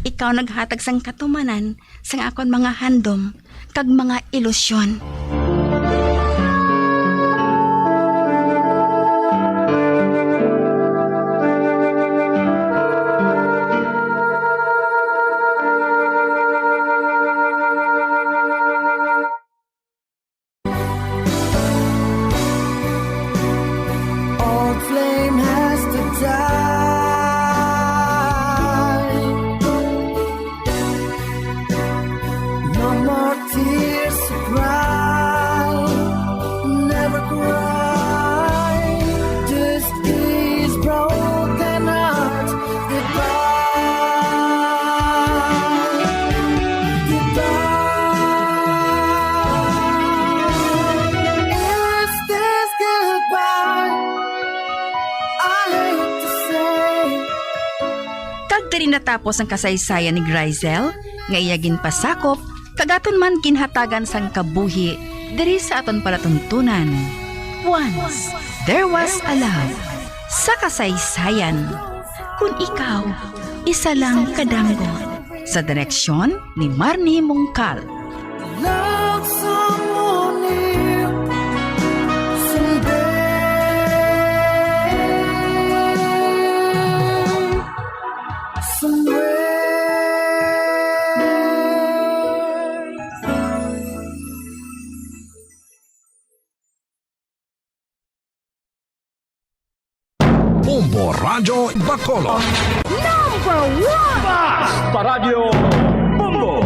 ikaw naghatag sang katumanan sang akon mga handom kag mga ilusyon. Old flame has to die. No more tears to cry. Never cry. This is broken heart. Goodbye. Goodbye. Is this goodbye? I hate to say. Kag diri natapos ang kasaysayan ni Grisel nga iya ginpasakop kag aton man ginhatagan sang kabuhi diri sa aton palatuntunan. Once, there was a love. Sa kasaysayan, kun ikaw, isa lang kadanggo. Sa direksyon ni Marnie Mungkal. Love someone new someday, somewhere. Bombo Radyo Bacolod. Number one! Basta Radyo Bombo!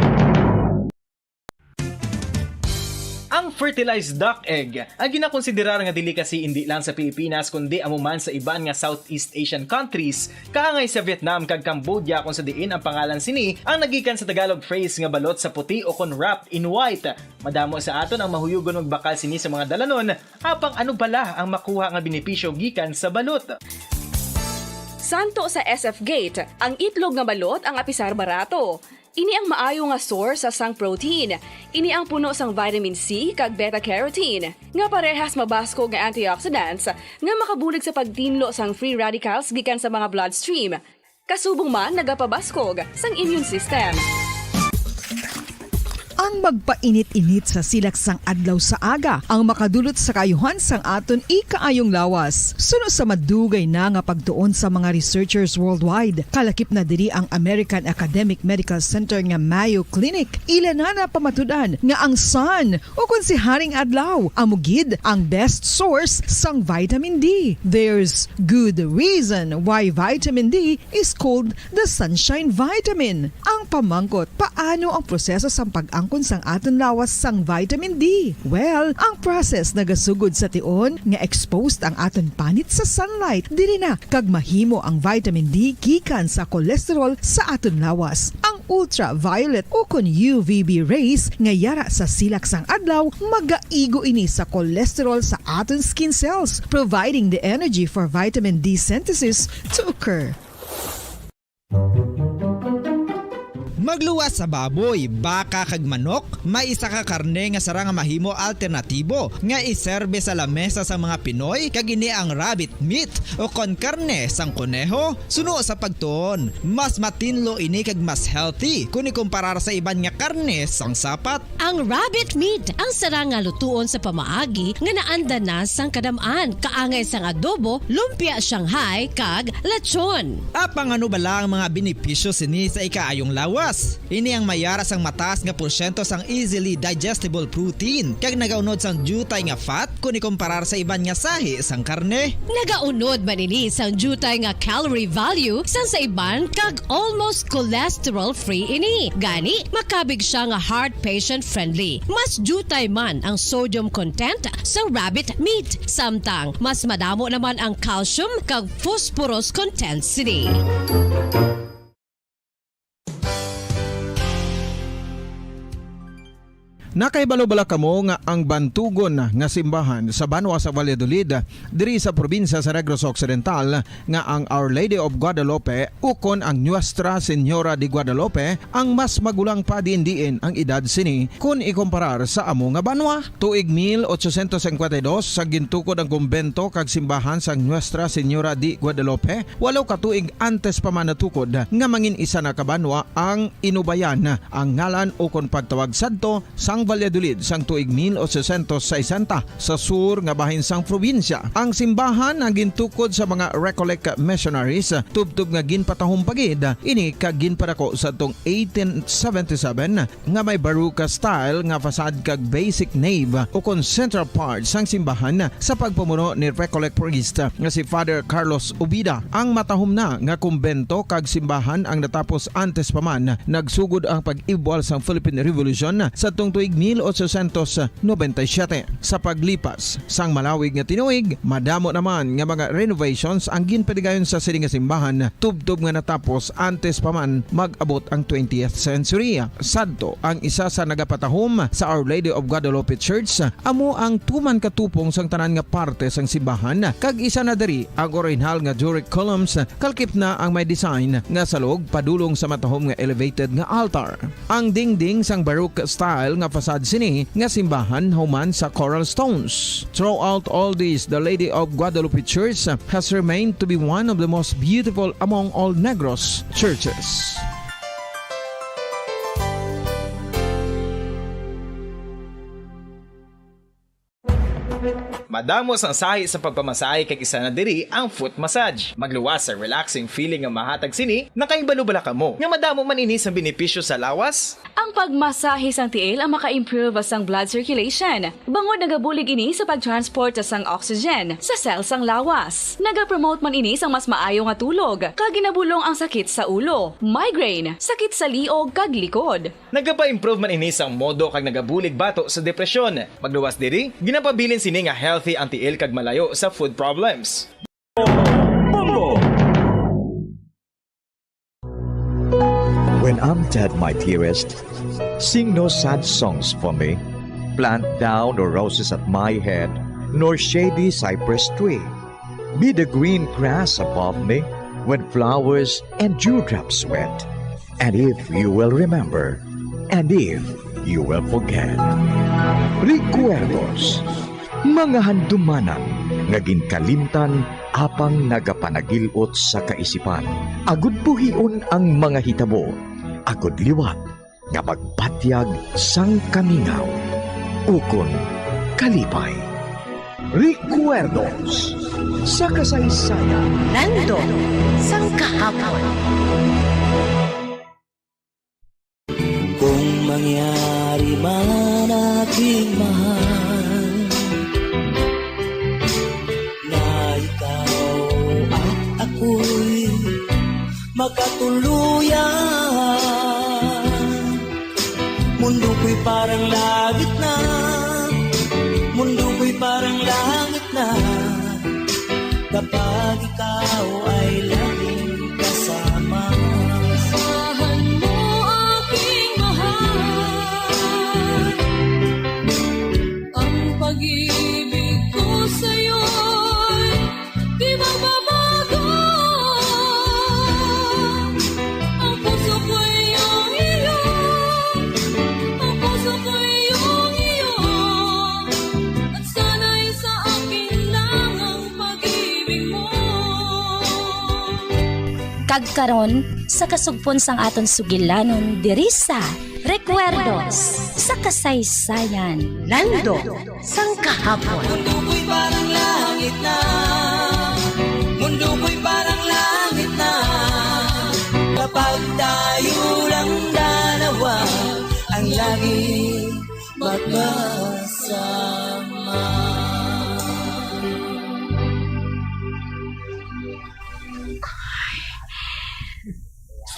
Ang fertilized duck egg ang ginakonsiderar nga delicacy indi lang sa Pilipinas, kundi amo man sa iban nga Southeast Asian countries, kaangay sa Vietnam kag Cambodia, kung sa diin ang pangalan sini ang nagikan sa Tagalog phrase nga balot sa puti o kon wrapped in white. Madamo sa aton ang mahuyugon magbakal sini sa mga dalanon, apang ano bala ang makuha nga benepisyo gikan sa balot? Santo sa S F Gate, ang itlog nga balot ang apisar barato. Ini ang maayo nga source sa sang protein. Ini ang puno sang vitamin C kag beta-carotene, nga parehas mabaskog nga antioxidants nga makabulig sa pagtinlo sang free radicals gikan sa mga bloodstream. Kasubong man nagapabaskog sang immune system. Ang magpainit-init sa silak sang adlaw sa aga ang makadulot sa kaayuhan sang aton ikaayong lawas. Suno sa madugay na nga pagtuon sa mga researchers worldwide, kalakip na diri ang American Academic Medical Center nga Mayo Clinic, ila na napamatud-an nga ang sun, o kon si Haring Adlaw, amo gid ang best source sang vitamin D. There's good reason why vitamin D is called the sunshine vitamin. Ang pamangkot, paano ang proseso sang pag-angkon sang aton lawas sang vitamin D? Well, ang process nagasugod sa tion nga exposed ang aton panit sa sunlight. Diri na kag mahimo ang vitamin D gikan sa cholesterol sa aton lawas. Ang ultraviolet o kon U V B rays nga yara sa silak sang adlaw magaigo ini sa cholesterol sa aton skin cells, providing the energy for vitamin D synthesis to occur. Magluwas sa baboy, baka kag manok, may isa ka karne nga sarang nga mahimo alternatibo nga iserbe sa lamesa sang mga Pinoy, kag ini ang rabbit meat o kon karne sang koneho. Suno sa pagtuon, mas matinlo ini kag mas healthy kon ikumparar sa iban nga karne sang sapat. Ang rabbit meat ang sarang nga lutuon sa pamaagi nga naanda na sang kadam-an, kaangay sang adobo, lumpia Shanghai, kag lechon. Apang ano bala ang mga benepisyo sini sa ikaayong lawas? Ini ang mayara sang mataas nga porsyento sang easily digestible protein, kag nagaunod sang diutay nga fat kon ikumparar sa iban nga sahi sang karne. Nagaunod man ini sang diutay nga calorie value sang sa iban, kag almost cholesterol-free ini. Gani, makabig sia nga heart patient-friendly. Mas diutay man ang sodium content sang rabbit meat, samtang mas madamo naman ang calcium kag phosphorus content sini. Nakahibalo bala kamo nga ang bantugon nga simbahan sa banwa sa Valladolid, diri sa probinsya sa Negros Occidental, nga ang Our Lady of Guadalupe ukon ang Nuestra Señora de Guadalupe ang mas magulang pa diin-diin ang edad sini kon ikumparar sa amo nga banwa? Tuig mil ochocientos cincuenta y dos, sa gintukod ang kumbento kag simbahan sang Nuestra Señora de Guadalupe, walo ka tuig antes pa man natukod nga mangin isa na ka banwa ang Inubayan, ang ngalan ukon pagtawag sadto sang Valladolid sang tuig mil ochocientos sesenta sa sur nga bahin sang probinsya. Ang simbahan ang gintukod sa mga Recollect missionaries, tubtob nga ginpatahom pa gid ini kag ginpadako sadtong eighteen seventy-seven, nga may Baroque style nga facade kag basic nave ukon central part sang simbahan sa pagpamuno ni Recollect priest nga si Father Carlos Ubida. Ang matahom na nga kumbento kag simbahan ang natapos antes pa man nagsugod ang pag-ibwal sang Philippine Revolution sadtong tuig mil ochocientos noventa y siete. Sa paglipas sang malawig nga tinuig, madamo naman nga mga renovations ang ginpatigayon sa sini nga simbahan, tubtob nga natapos antes pa man mag-abot ang twentieth century. Sadto, ang isa sa nagapatahom sa Our Lady of Guadalupe Church amo ang tuman ka tupong sang tanan nga parte sang simbahan, kag isa na diri ang orihinal nga Doric columns, kalakip na ang may design nga salog padulong sa matahom nga elevated nga altar. Ang dingding sang Baroque style nga facade sini nga simbahan human sa coral stones. Throughout all this, the Lady of Guadalupe Church has remained to be one of the most beautiful among all Negros churches. Madamo sang sahi sa pagpamasahe, kag isa na diri ang foot massage. Magluwas sa relaxing feeling nga mahatag sini. Nakahibalo bala kamo nga madamo man ini sang benepisyo sa lawas? Ang pagmasahe sang tiil ang maka-improve sang blood circulation, bangod nagabulig ini sa pag-transport sang oxygen sa cell sang lawas. Nagapromote man ini sang mas maayo nga tulog, kag ginabulong ang sakit sa ulo, migraine, sakit sa liog, kag likod. Nagapa-improve man ini sang modo kag nagabulig bato sa depresyon. Magluwas diri, ginapabilin sini nga healthy ang tiil kag malayo sa food problems. Bongo! When I'm dead, my dearest, sing no sad songs for me. Plant thou no roses at my head, nor shady cypress tree. Be the green grass above me when flowers and dewdrops wet. And if you will remember, and if you will forget. Recuerdos, mga handumanan nga ginkalimtan apang nagapanagil-ot sa kaisipan. Agud buhion ang mga hitabo, agud liwat nga magpatyag sang kamingaw ukon kalipay. Recuerdos sa kasaysayan. Nandot sang kahapon. Kung mangyari man, aking mahal, na ikaw at ako'y makatuluyan. Mundo ko'y parang langit na, mundo ko'y parang langit na, kapag ikaw ay laging kasama. Asahan mo, aking mahal, ang pag-ibig ko sa'yo'y di magbabago. Ang puso ko'y iyong iyo. Ang puso ko'y iyong iyo. At sana'y sa akin lang ang pag-ibig mo. Kag karon, sa kasugpon sang aton sugilanon diri sa Recuerdos sa Kasaysayan. Nando sang kahapon. Mundo ko'y parang langit na. Mundo ko'y parang langit na. Kapag tayo lang dalawa ang laging magkasama.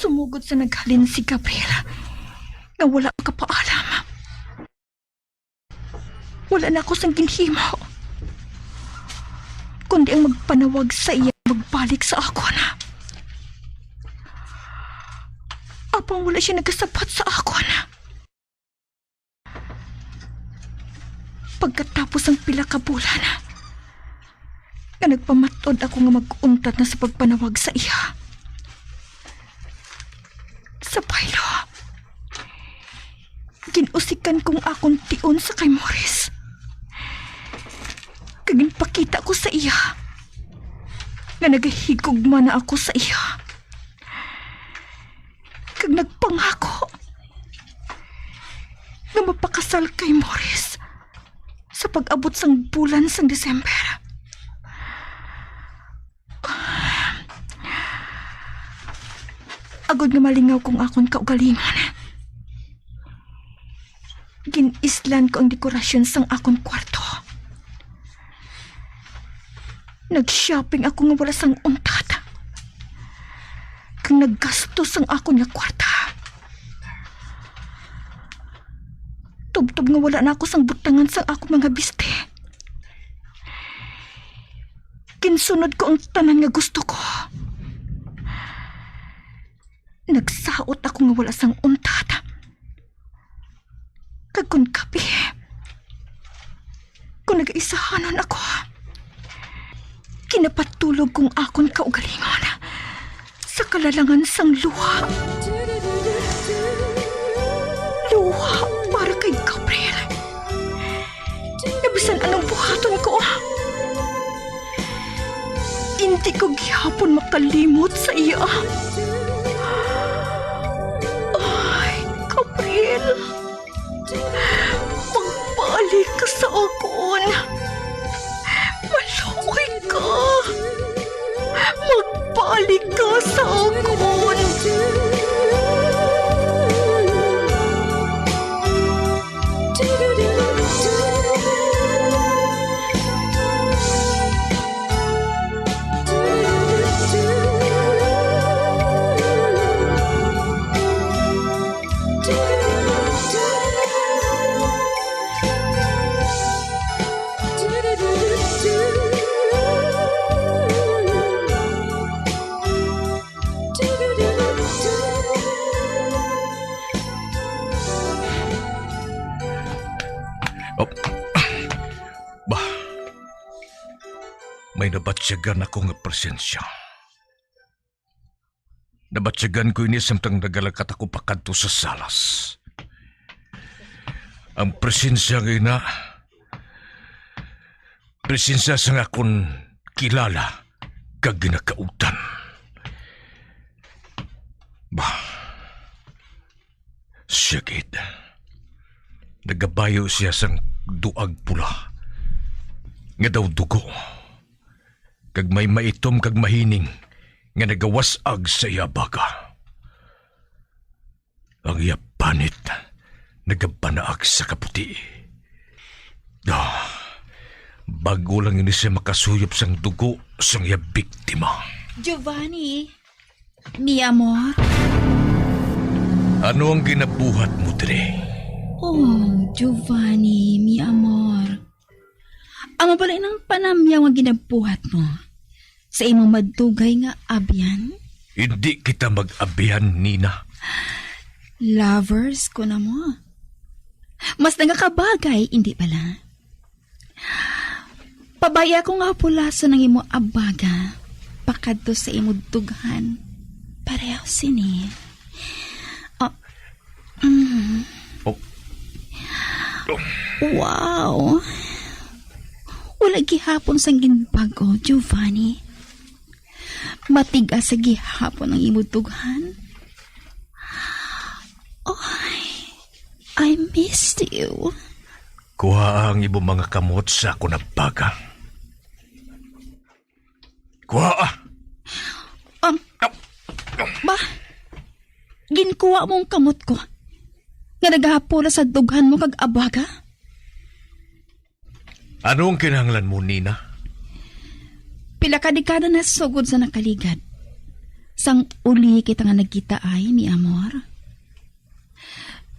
Sumugod sa naghalin si Gabriel nga wala makapaalam. Wala na ako sang ginhimo, kundi ang magpanawag sa iya magbalik sa akon. Apang wala siya nagasabat sa akon. Pagkatapos ang pila ka bulan, nga nagpamatod ako nga mag-untat na sa pagpanawag sa iya. Sa baylo, gin-usikan kong akon tion sa kay Morris. Kag ginpakita ko sa iya nga nagahigugma na ako sa iya. Kag nagpangako nga mapakasal kay Morris sa pag-abot sang bulan sang December. Agod nga malingaw kong akon kaugalingon, gin-islan ko ang dekorasyon sang akon kwarto. Nag-shopping ako nga wala sang untat, kag naggasto sang akon nga kwarta. Tubtob nga wala na ako sang butangan sang akon mga biste, ginsunod ko ang tanan nga gusto ko. Nagsaot ako nga wala sang untat. Kag kon gabi, kon nagaisahanon ako, ginapatulog kong akon kaugalingon sa kalalangan sang luha. Luha para kay Gabriel. Nga bisan anong buhaton ko, hindi ko gihapon makalimot sa iya. Ay, Gabriel, magbalik ka sa akon. Maluoy ka. Magbalik ka sa akon. Op. Bah, may nabatyagan ako nga presensya. Nabatyagan ko ini samtang nagalakat ako pakadto sa salas. Ang presensya nga ina, presensya sang akon kilala kag ginakautan. Bah, siya gid. Nagabayo siya sang duag pula nga daw dugo, kag may maitom kag mahining nga nagawas-ag sa iya baga. Ang iya panit nagabanaag sa kaputi. Ah, bag-o lang ini siya makasuyop sang dugo sang iya biktima. Giovanni, mi amor. Ano ang ginabuhat mo diri? Oh, Giovanni, mi amor. Amo bala inang panamyaw nga ginabuhat mo sa imong madugay nga abyan? Hindi kita mag-abyan, Nina. Lovers ko na mo. Mas nagakabagay, hindi bala? Pabaya ko nga pulason ang imo abaga pakadto sa imo dughan. Pareho sini. Ah, mm. Oh. Oh. Wow. Wala gihapon sang ginbag-o, Giovanni. Matigas sa gihapon ang imo dughan. Oh, I missed you. Kuha ang imo mga kamot sa akon abaga. Kuha. Um, ba, ginkuha mo ang kamot ko nga nagahapula sa dughan mo kag abaga? Ano ang kinahanglan mo, Nina? Pila ka dekada na sugod sa nakaligad. Sang uli kita nga nagkita ay, mi amor.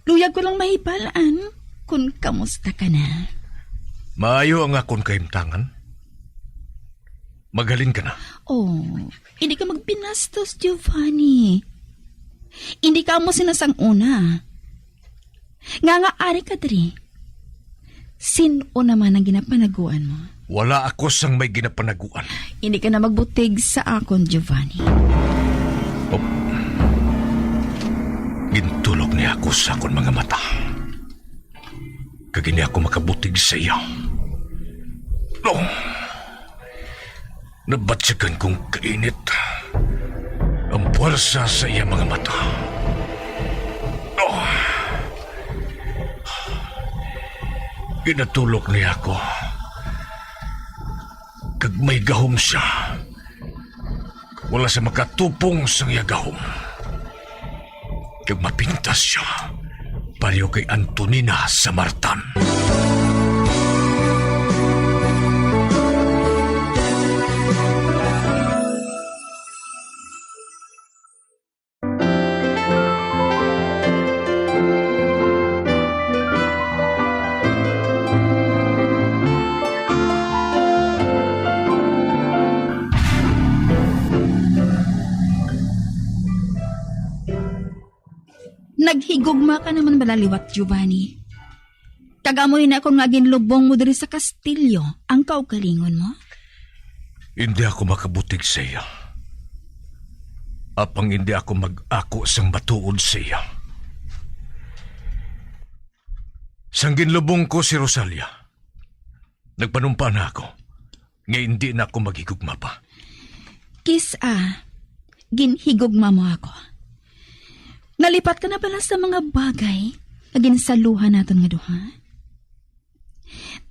Luyag ko lang mahibal-an kon kamusta ka na. Maayo ang akon kahimtangan. Maghalin ka na. Oh, hindi ka magbinastos, Giovanni. Hindi ka amo sina sang una. Nga nga ari ka diri. Sin-o naman ang ginapanaguan mo? Wala ako sang may ginapanaguan. Hindi ka na magbutig sa akon, Giovanni. Oh. Gintulok niya ako sa akon mga mata. Kag hindi ako makabutig sa iya. Oh. Nabatyagan kong kainit ang puwersa sa iya mga mata. Oh. Ginatulok niya ako. Kag may gahom siya. Wala siya makatupong sang iya gahom. Kag mapintas siya, pareho kay Antonina sa Martan. Naghigugma ka naman bala liwat, Giovanni. Kag amo ina kon nga ginlubong mo diri sa kastilyo ang kaugalingon mo? Hindi ako makabutig sa iya. Apang hindi ako mag-ako sang matuod sa iya. Sang ginlubong ko si Rosalia, nagpanumpa na ako nga indi na ako maghigugma pa. Kis-a, ginhigugma mo ako. Nalipat ka na bala sa mga bagay nga ginsaluhan naton nga duha?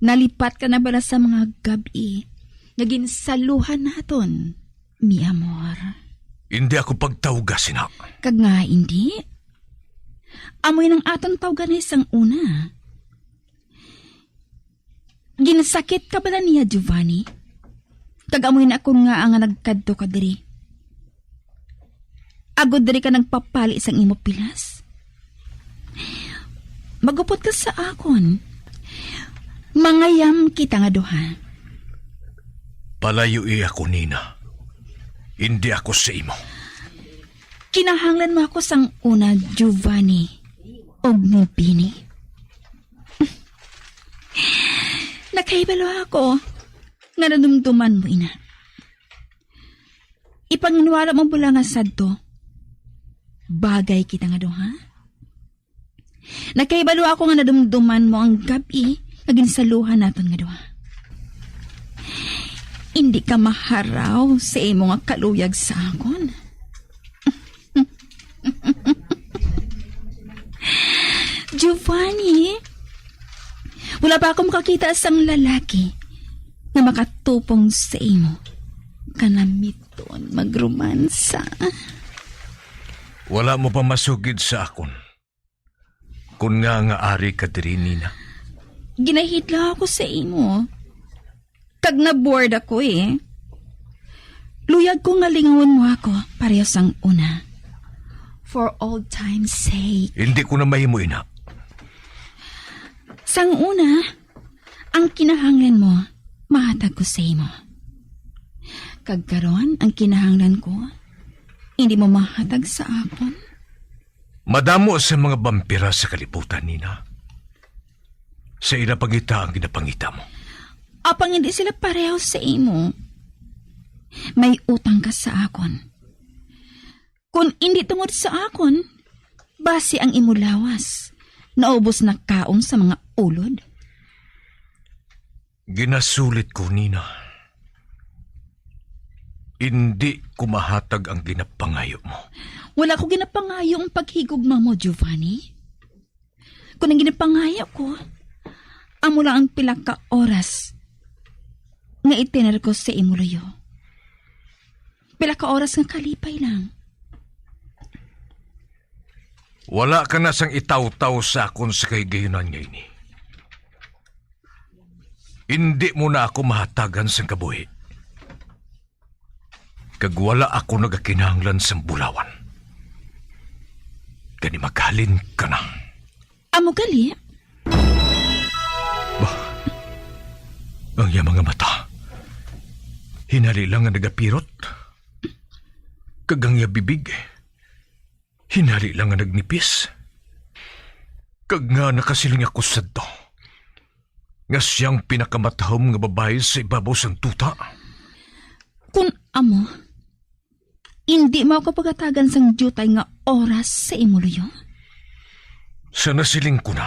Nalipat ka na bala sa mga gab-i nga ginsaluhan naton, mi amor? Hindi ako pagtawga sina. Kag nga hindi? Amoy nang aton tawgan ni sang una. Ginsakit ka bala niya, Giovanni? Kag amoy na akon nga nga nagkadto ka diri. Agod diri ka nagpapali sang imo pilas. Magupot ka sa akon. Mangayam kita nga duha. Palayui ako, Nina. Hindi ako sa imo. Kinahanglan mo ako sang una, Giovanni, og ni Bini. Nakahibalo ako nga nadumduman mo ina. Ipanginwala mo bala nga sadto Bagay kita nga duha. Nakahibalo ako nga nadumduman mo ang gab-i nga ginsaluhan naton nga duha. Indi ka maharaw sa imo nga kaluyag sa akon. Giovanni, wala pa ako makakita sang lalaki nga makatupong sa imo. Kanamiton, magromansa. Wala mo pa masugid sa akon. Kun nga nga ari ka diri, Nina. Ginahidlaw ako sa imo. Kag na-bored ako eh. Luyag ko nga lingawon mo ako pareho sang una. For old time's sake. Hindi ko na mahimo ina. Sang una, ang kinahanglan mo, mahatag ko sa imo. Kag karon, ang kinahanglan ko, hindi mo mahatag sa akon. Madamo sa mga bampira sa kalibutan, Nina. Sa ila pangita ang ginapangita mo. Apang hindi sila pareho sa imo. May utang ka sa akon. Kung hindi tungod sa akon, basi ang imo lawas naubos na kaon sa mga ulod. Ginasulit ko, Nina. Hindi ko mahatag ang ginapangayo mo. Wala ko ginapangayo ang paghigugma mo, Giovanni. Kung ang ginapangayo ko, amo lang ang pila ka oras nga itiner ko sa imo luyo. Pila ka oras nga kalipay lang. Wala ka na sang itawtaw sa akon sa kahigayunan nga ini. Indi mo na ako mahatagan sang kabuhi. Kag wala ako nagakinahanglan sang bulawan. Gani maghalin ka na. Amo gali? Bah, ang iya mga mata, hinali lang nga nagapirot. Kag ang iya bibig, hinali lang nga nagnipis. Kag nga nakasiling ako sadto, nga siyang pinakamatahom nga babayi sa ibabaw sang duta. Kun amo, indi mo ako pagatagan sang diutay nga oras sa imo luyo? Sa nasiling ko na,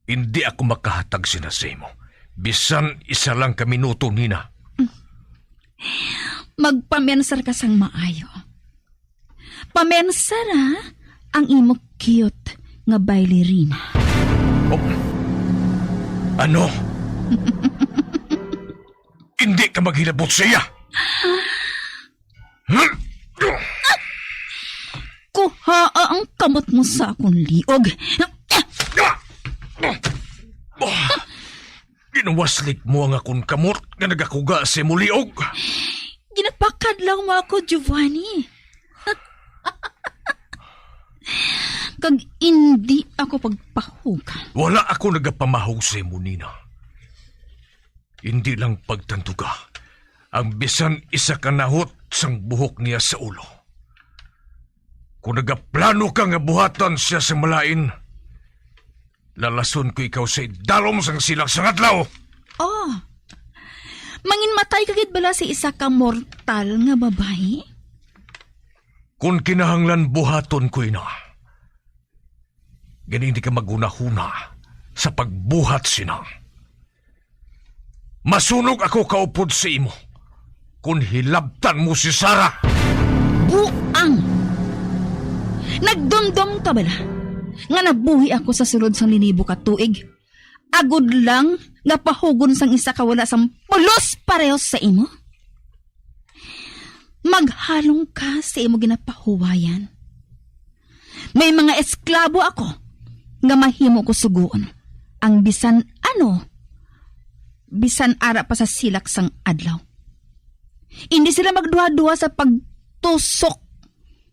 indi ako makahatag sina sa imo. Bisan isa lang ka minuto, Nina. Magpamensar ka sang maayo. Pamensara ang imo cute nga bailarina. Oh. Ano? Hindi ka maghilabot sa iya. Kuhaa ang kamot mo sa akon liog. Ginawaslit mo ang akon kamot nga nagakuga sa imo liog. Ginapakadlaw mo ako, Giovanni. Kag indi ako pagpahugan. Wala ako nagapamahog sa imo, Nina. Indi lang pagtanduga ang bisan isa ka nahot sang buhok niya sa ulo. Kung nagaplano ka nga buhatan siya sa malain, lalason ko ikaw sa idalom sang silak sang adlaw. Oh, manginmatay ka gid bala sa isa ka mortal nga babayi? Kung kinahanglan buhaton ko ina, gani hindi ka maghunahuna sa pagbuhat sina. Masunog ako kaupod sa imo kon hilabtan mo si Sarah. Buang! Nagdumdom ka bala nga nabuhi ako sa sulod sang linibo ka tuig, agod lang nga pahugon sang isa ka wala sang pulos pareho sa imo? Maghalong ka sa imo ginapahuwayan. May mga esklabo ako nga mahimo ko sugoon ang bisan ano, bisan ara pa sa silak sang adlaw. Indi sila magduha-duha sa pagtusok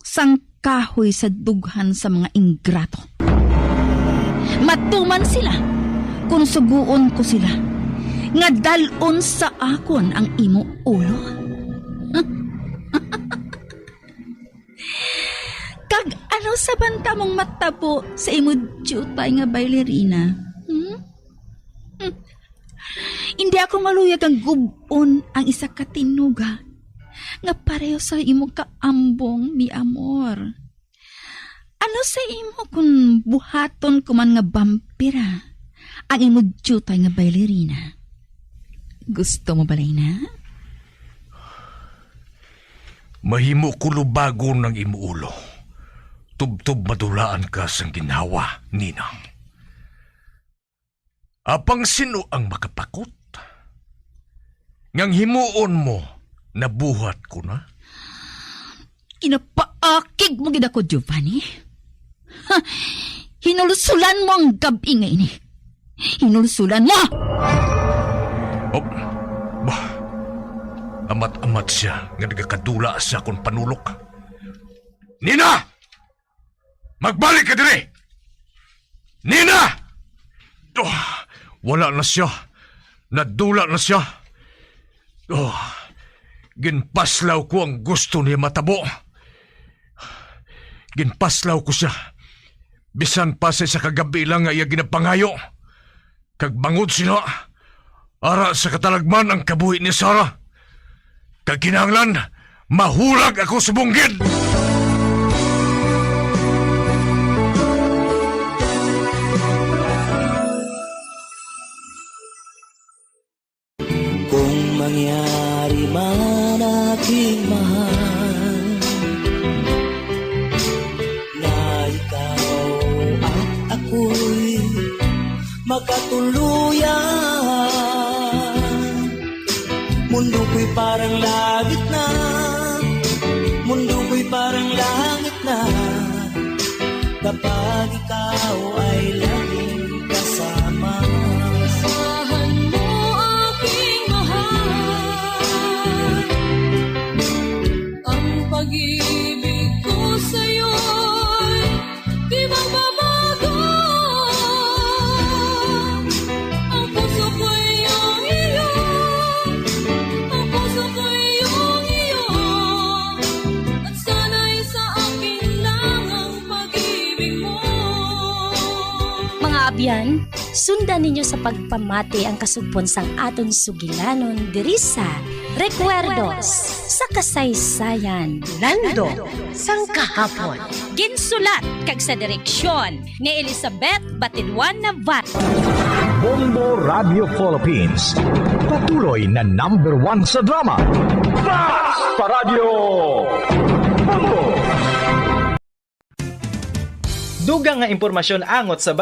sang kahoy sa dughan sa mga ingrato. Matuman sila kon sugoon ko sila nga dal-on sa akon ang imo ulo. Kag ano sa banta mong matabo sa imo diutay nga bailarina? Hmm? Hmm. Hindi ako maluyag ang gub-on ang isa ka tinuga nga pareho sa imo kaambong, mi amor. Ano sa imo kung buhaton ko man nga vampira ang imo diutay nga bailarina? Gusto mo balay na? Mahimo ko lubagon ang imo ulo. Tubtob madulaan ka sang ginhawa, Ninang. Apang sino ang makapakot? Ngang himuon mo, nabuhat ko na. Ginapaakig mo gid ako, Giovanni. Ha? Hinulsulan mo ang gab-i nga ini. Hinulsulan mo! Oh, bah, amat-amat siya nga nagakadula sa akon panulok. Nina! Magbalik ka diri! Nina! Oh, wala na siya. Nadula na siya. Oh, ginpaslaw ko ang gusto niya matabo. Ginpaslaw ko siya. Bisan pa sa isa ka gab-i lang nga iya ginapangayo. Kag bangod sila, ara sa katalagman ang kabuhi ni Sarah. Kag kinahanglan, mahulag ako sa bunggid. Kung mangyari man, aking mahal, na ikaw at ako'y magkatuluyan, mundo ko'y parang langit na, mundo ko'y parang langit na, kapag ikaw ay laging kasama. Asahan mo, aking mahal, ang pag-ibig ko sa'yo'y di magbabago. Ang puso ko'y iyong iyo, ang puso ko'y iyong iyo, at sana'y sa akin lang ang pag-ibig mo. Mga abyan, sundan ninyo sa pagpamati ang kasugpon sang aton sugilanon diri sa Recuerdos sa Kasaysayan. Lando sang Kahapon. Ginsulat kag sa direksyon ni Elizabeth Batidwan Navarro. Bombo Radio Philippines, patuloy na number one sa drama. Basta Radyo Bombo! Dugang nga impormasyon angot sa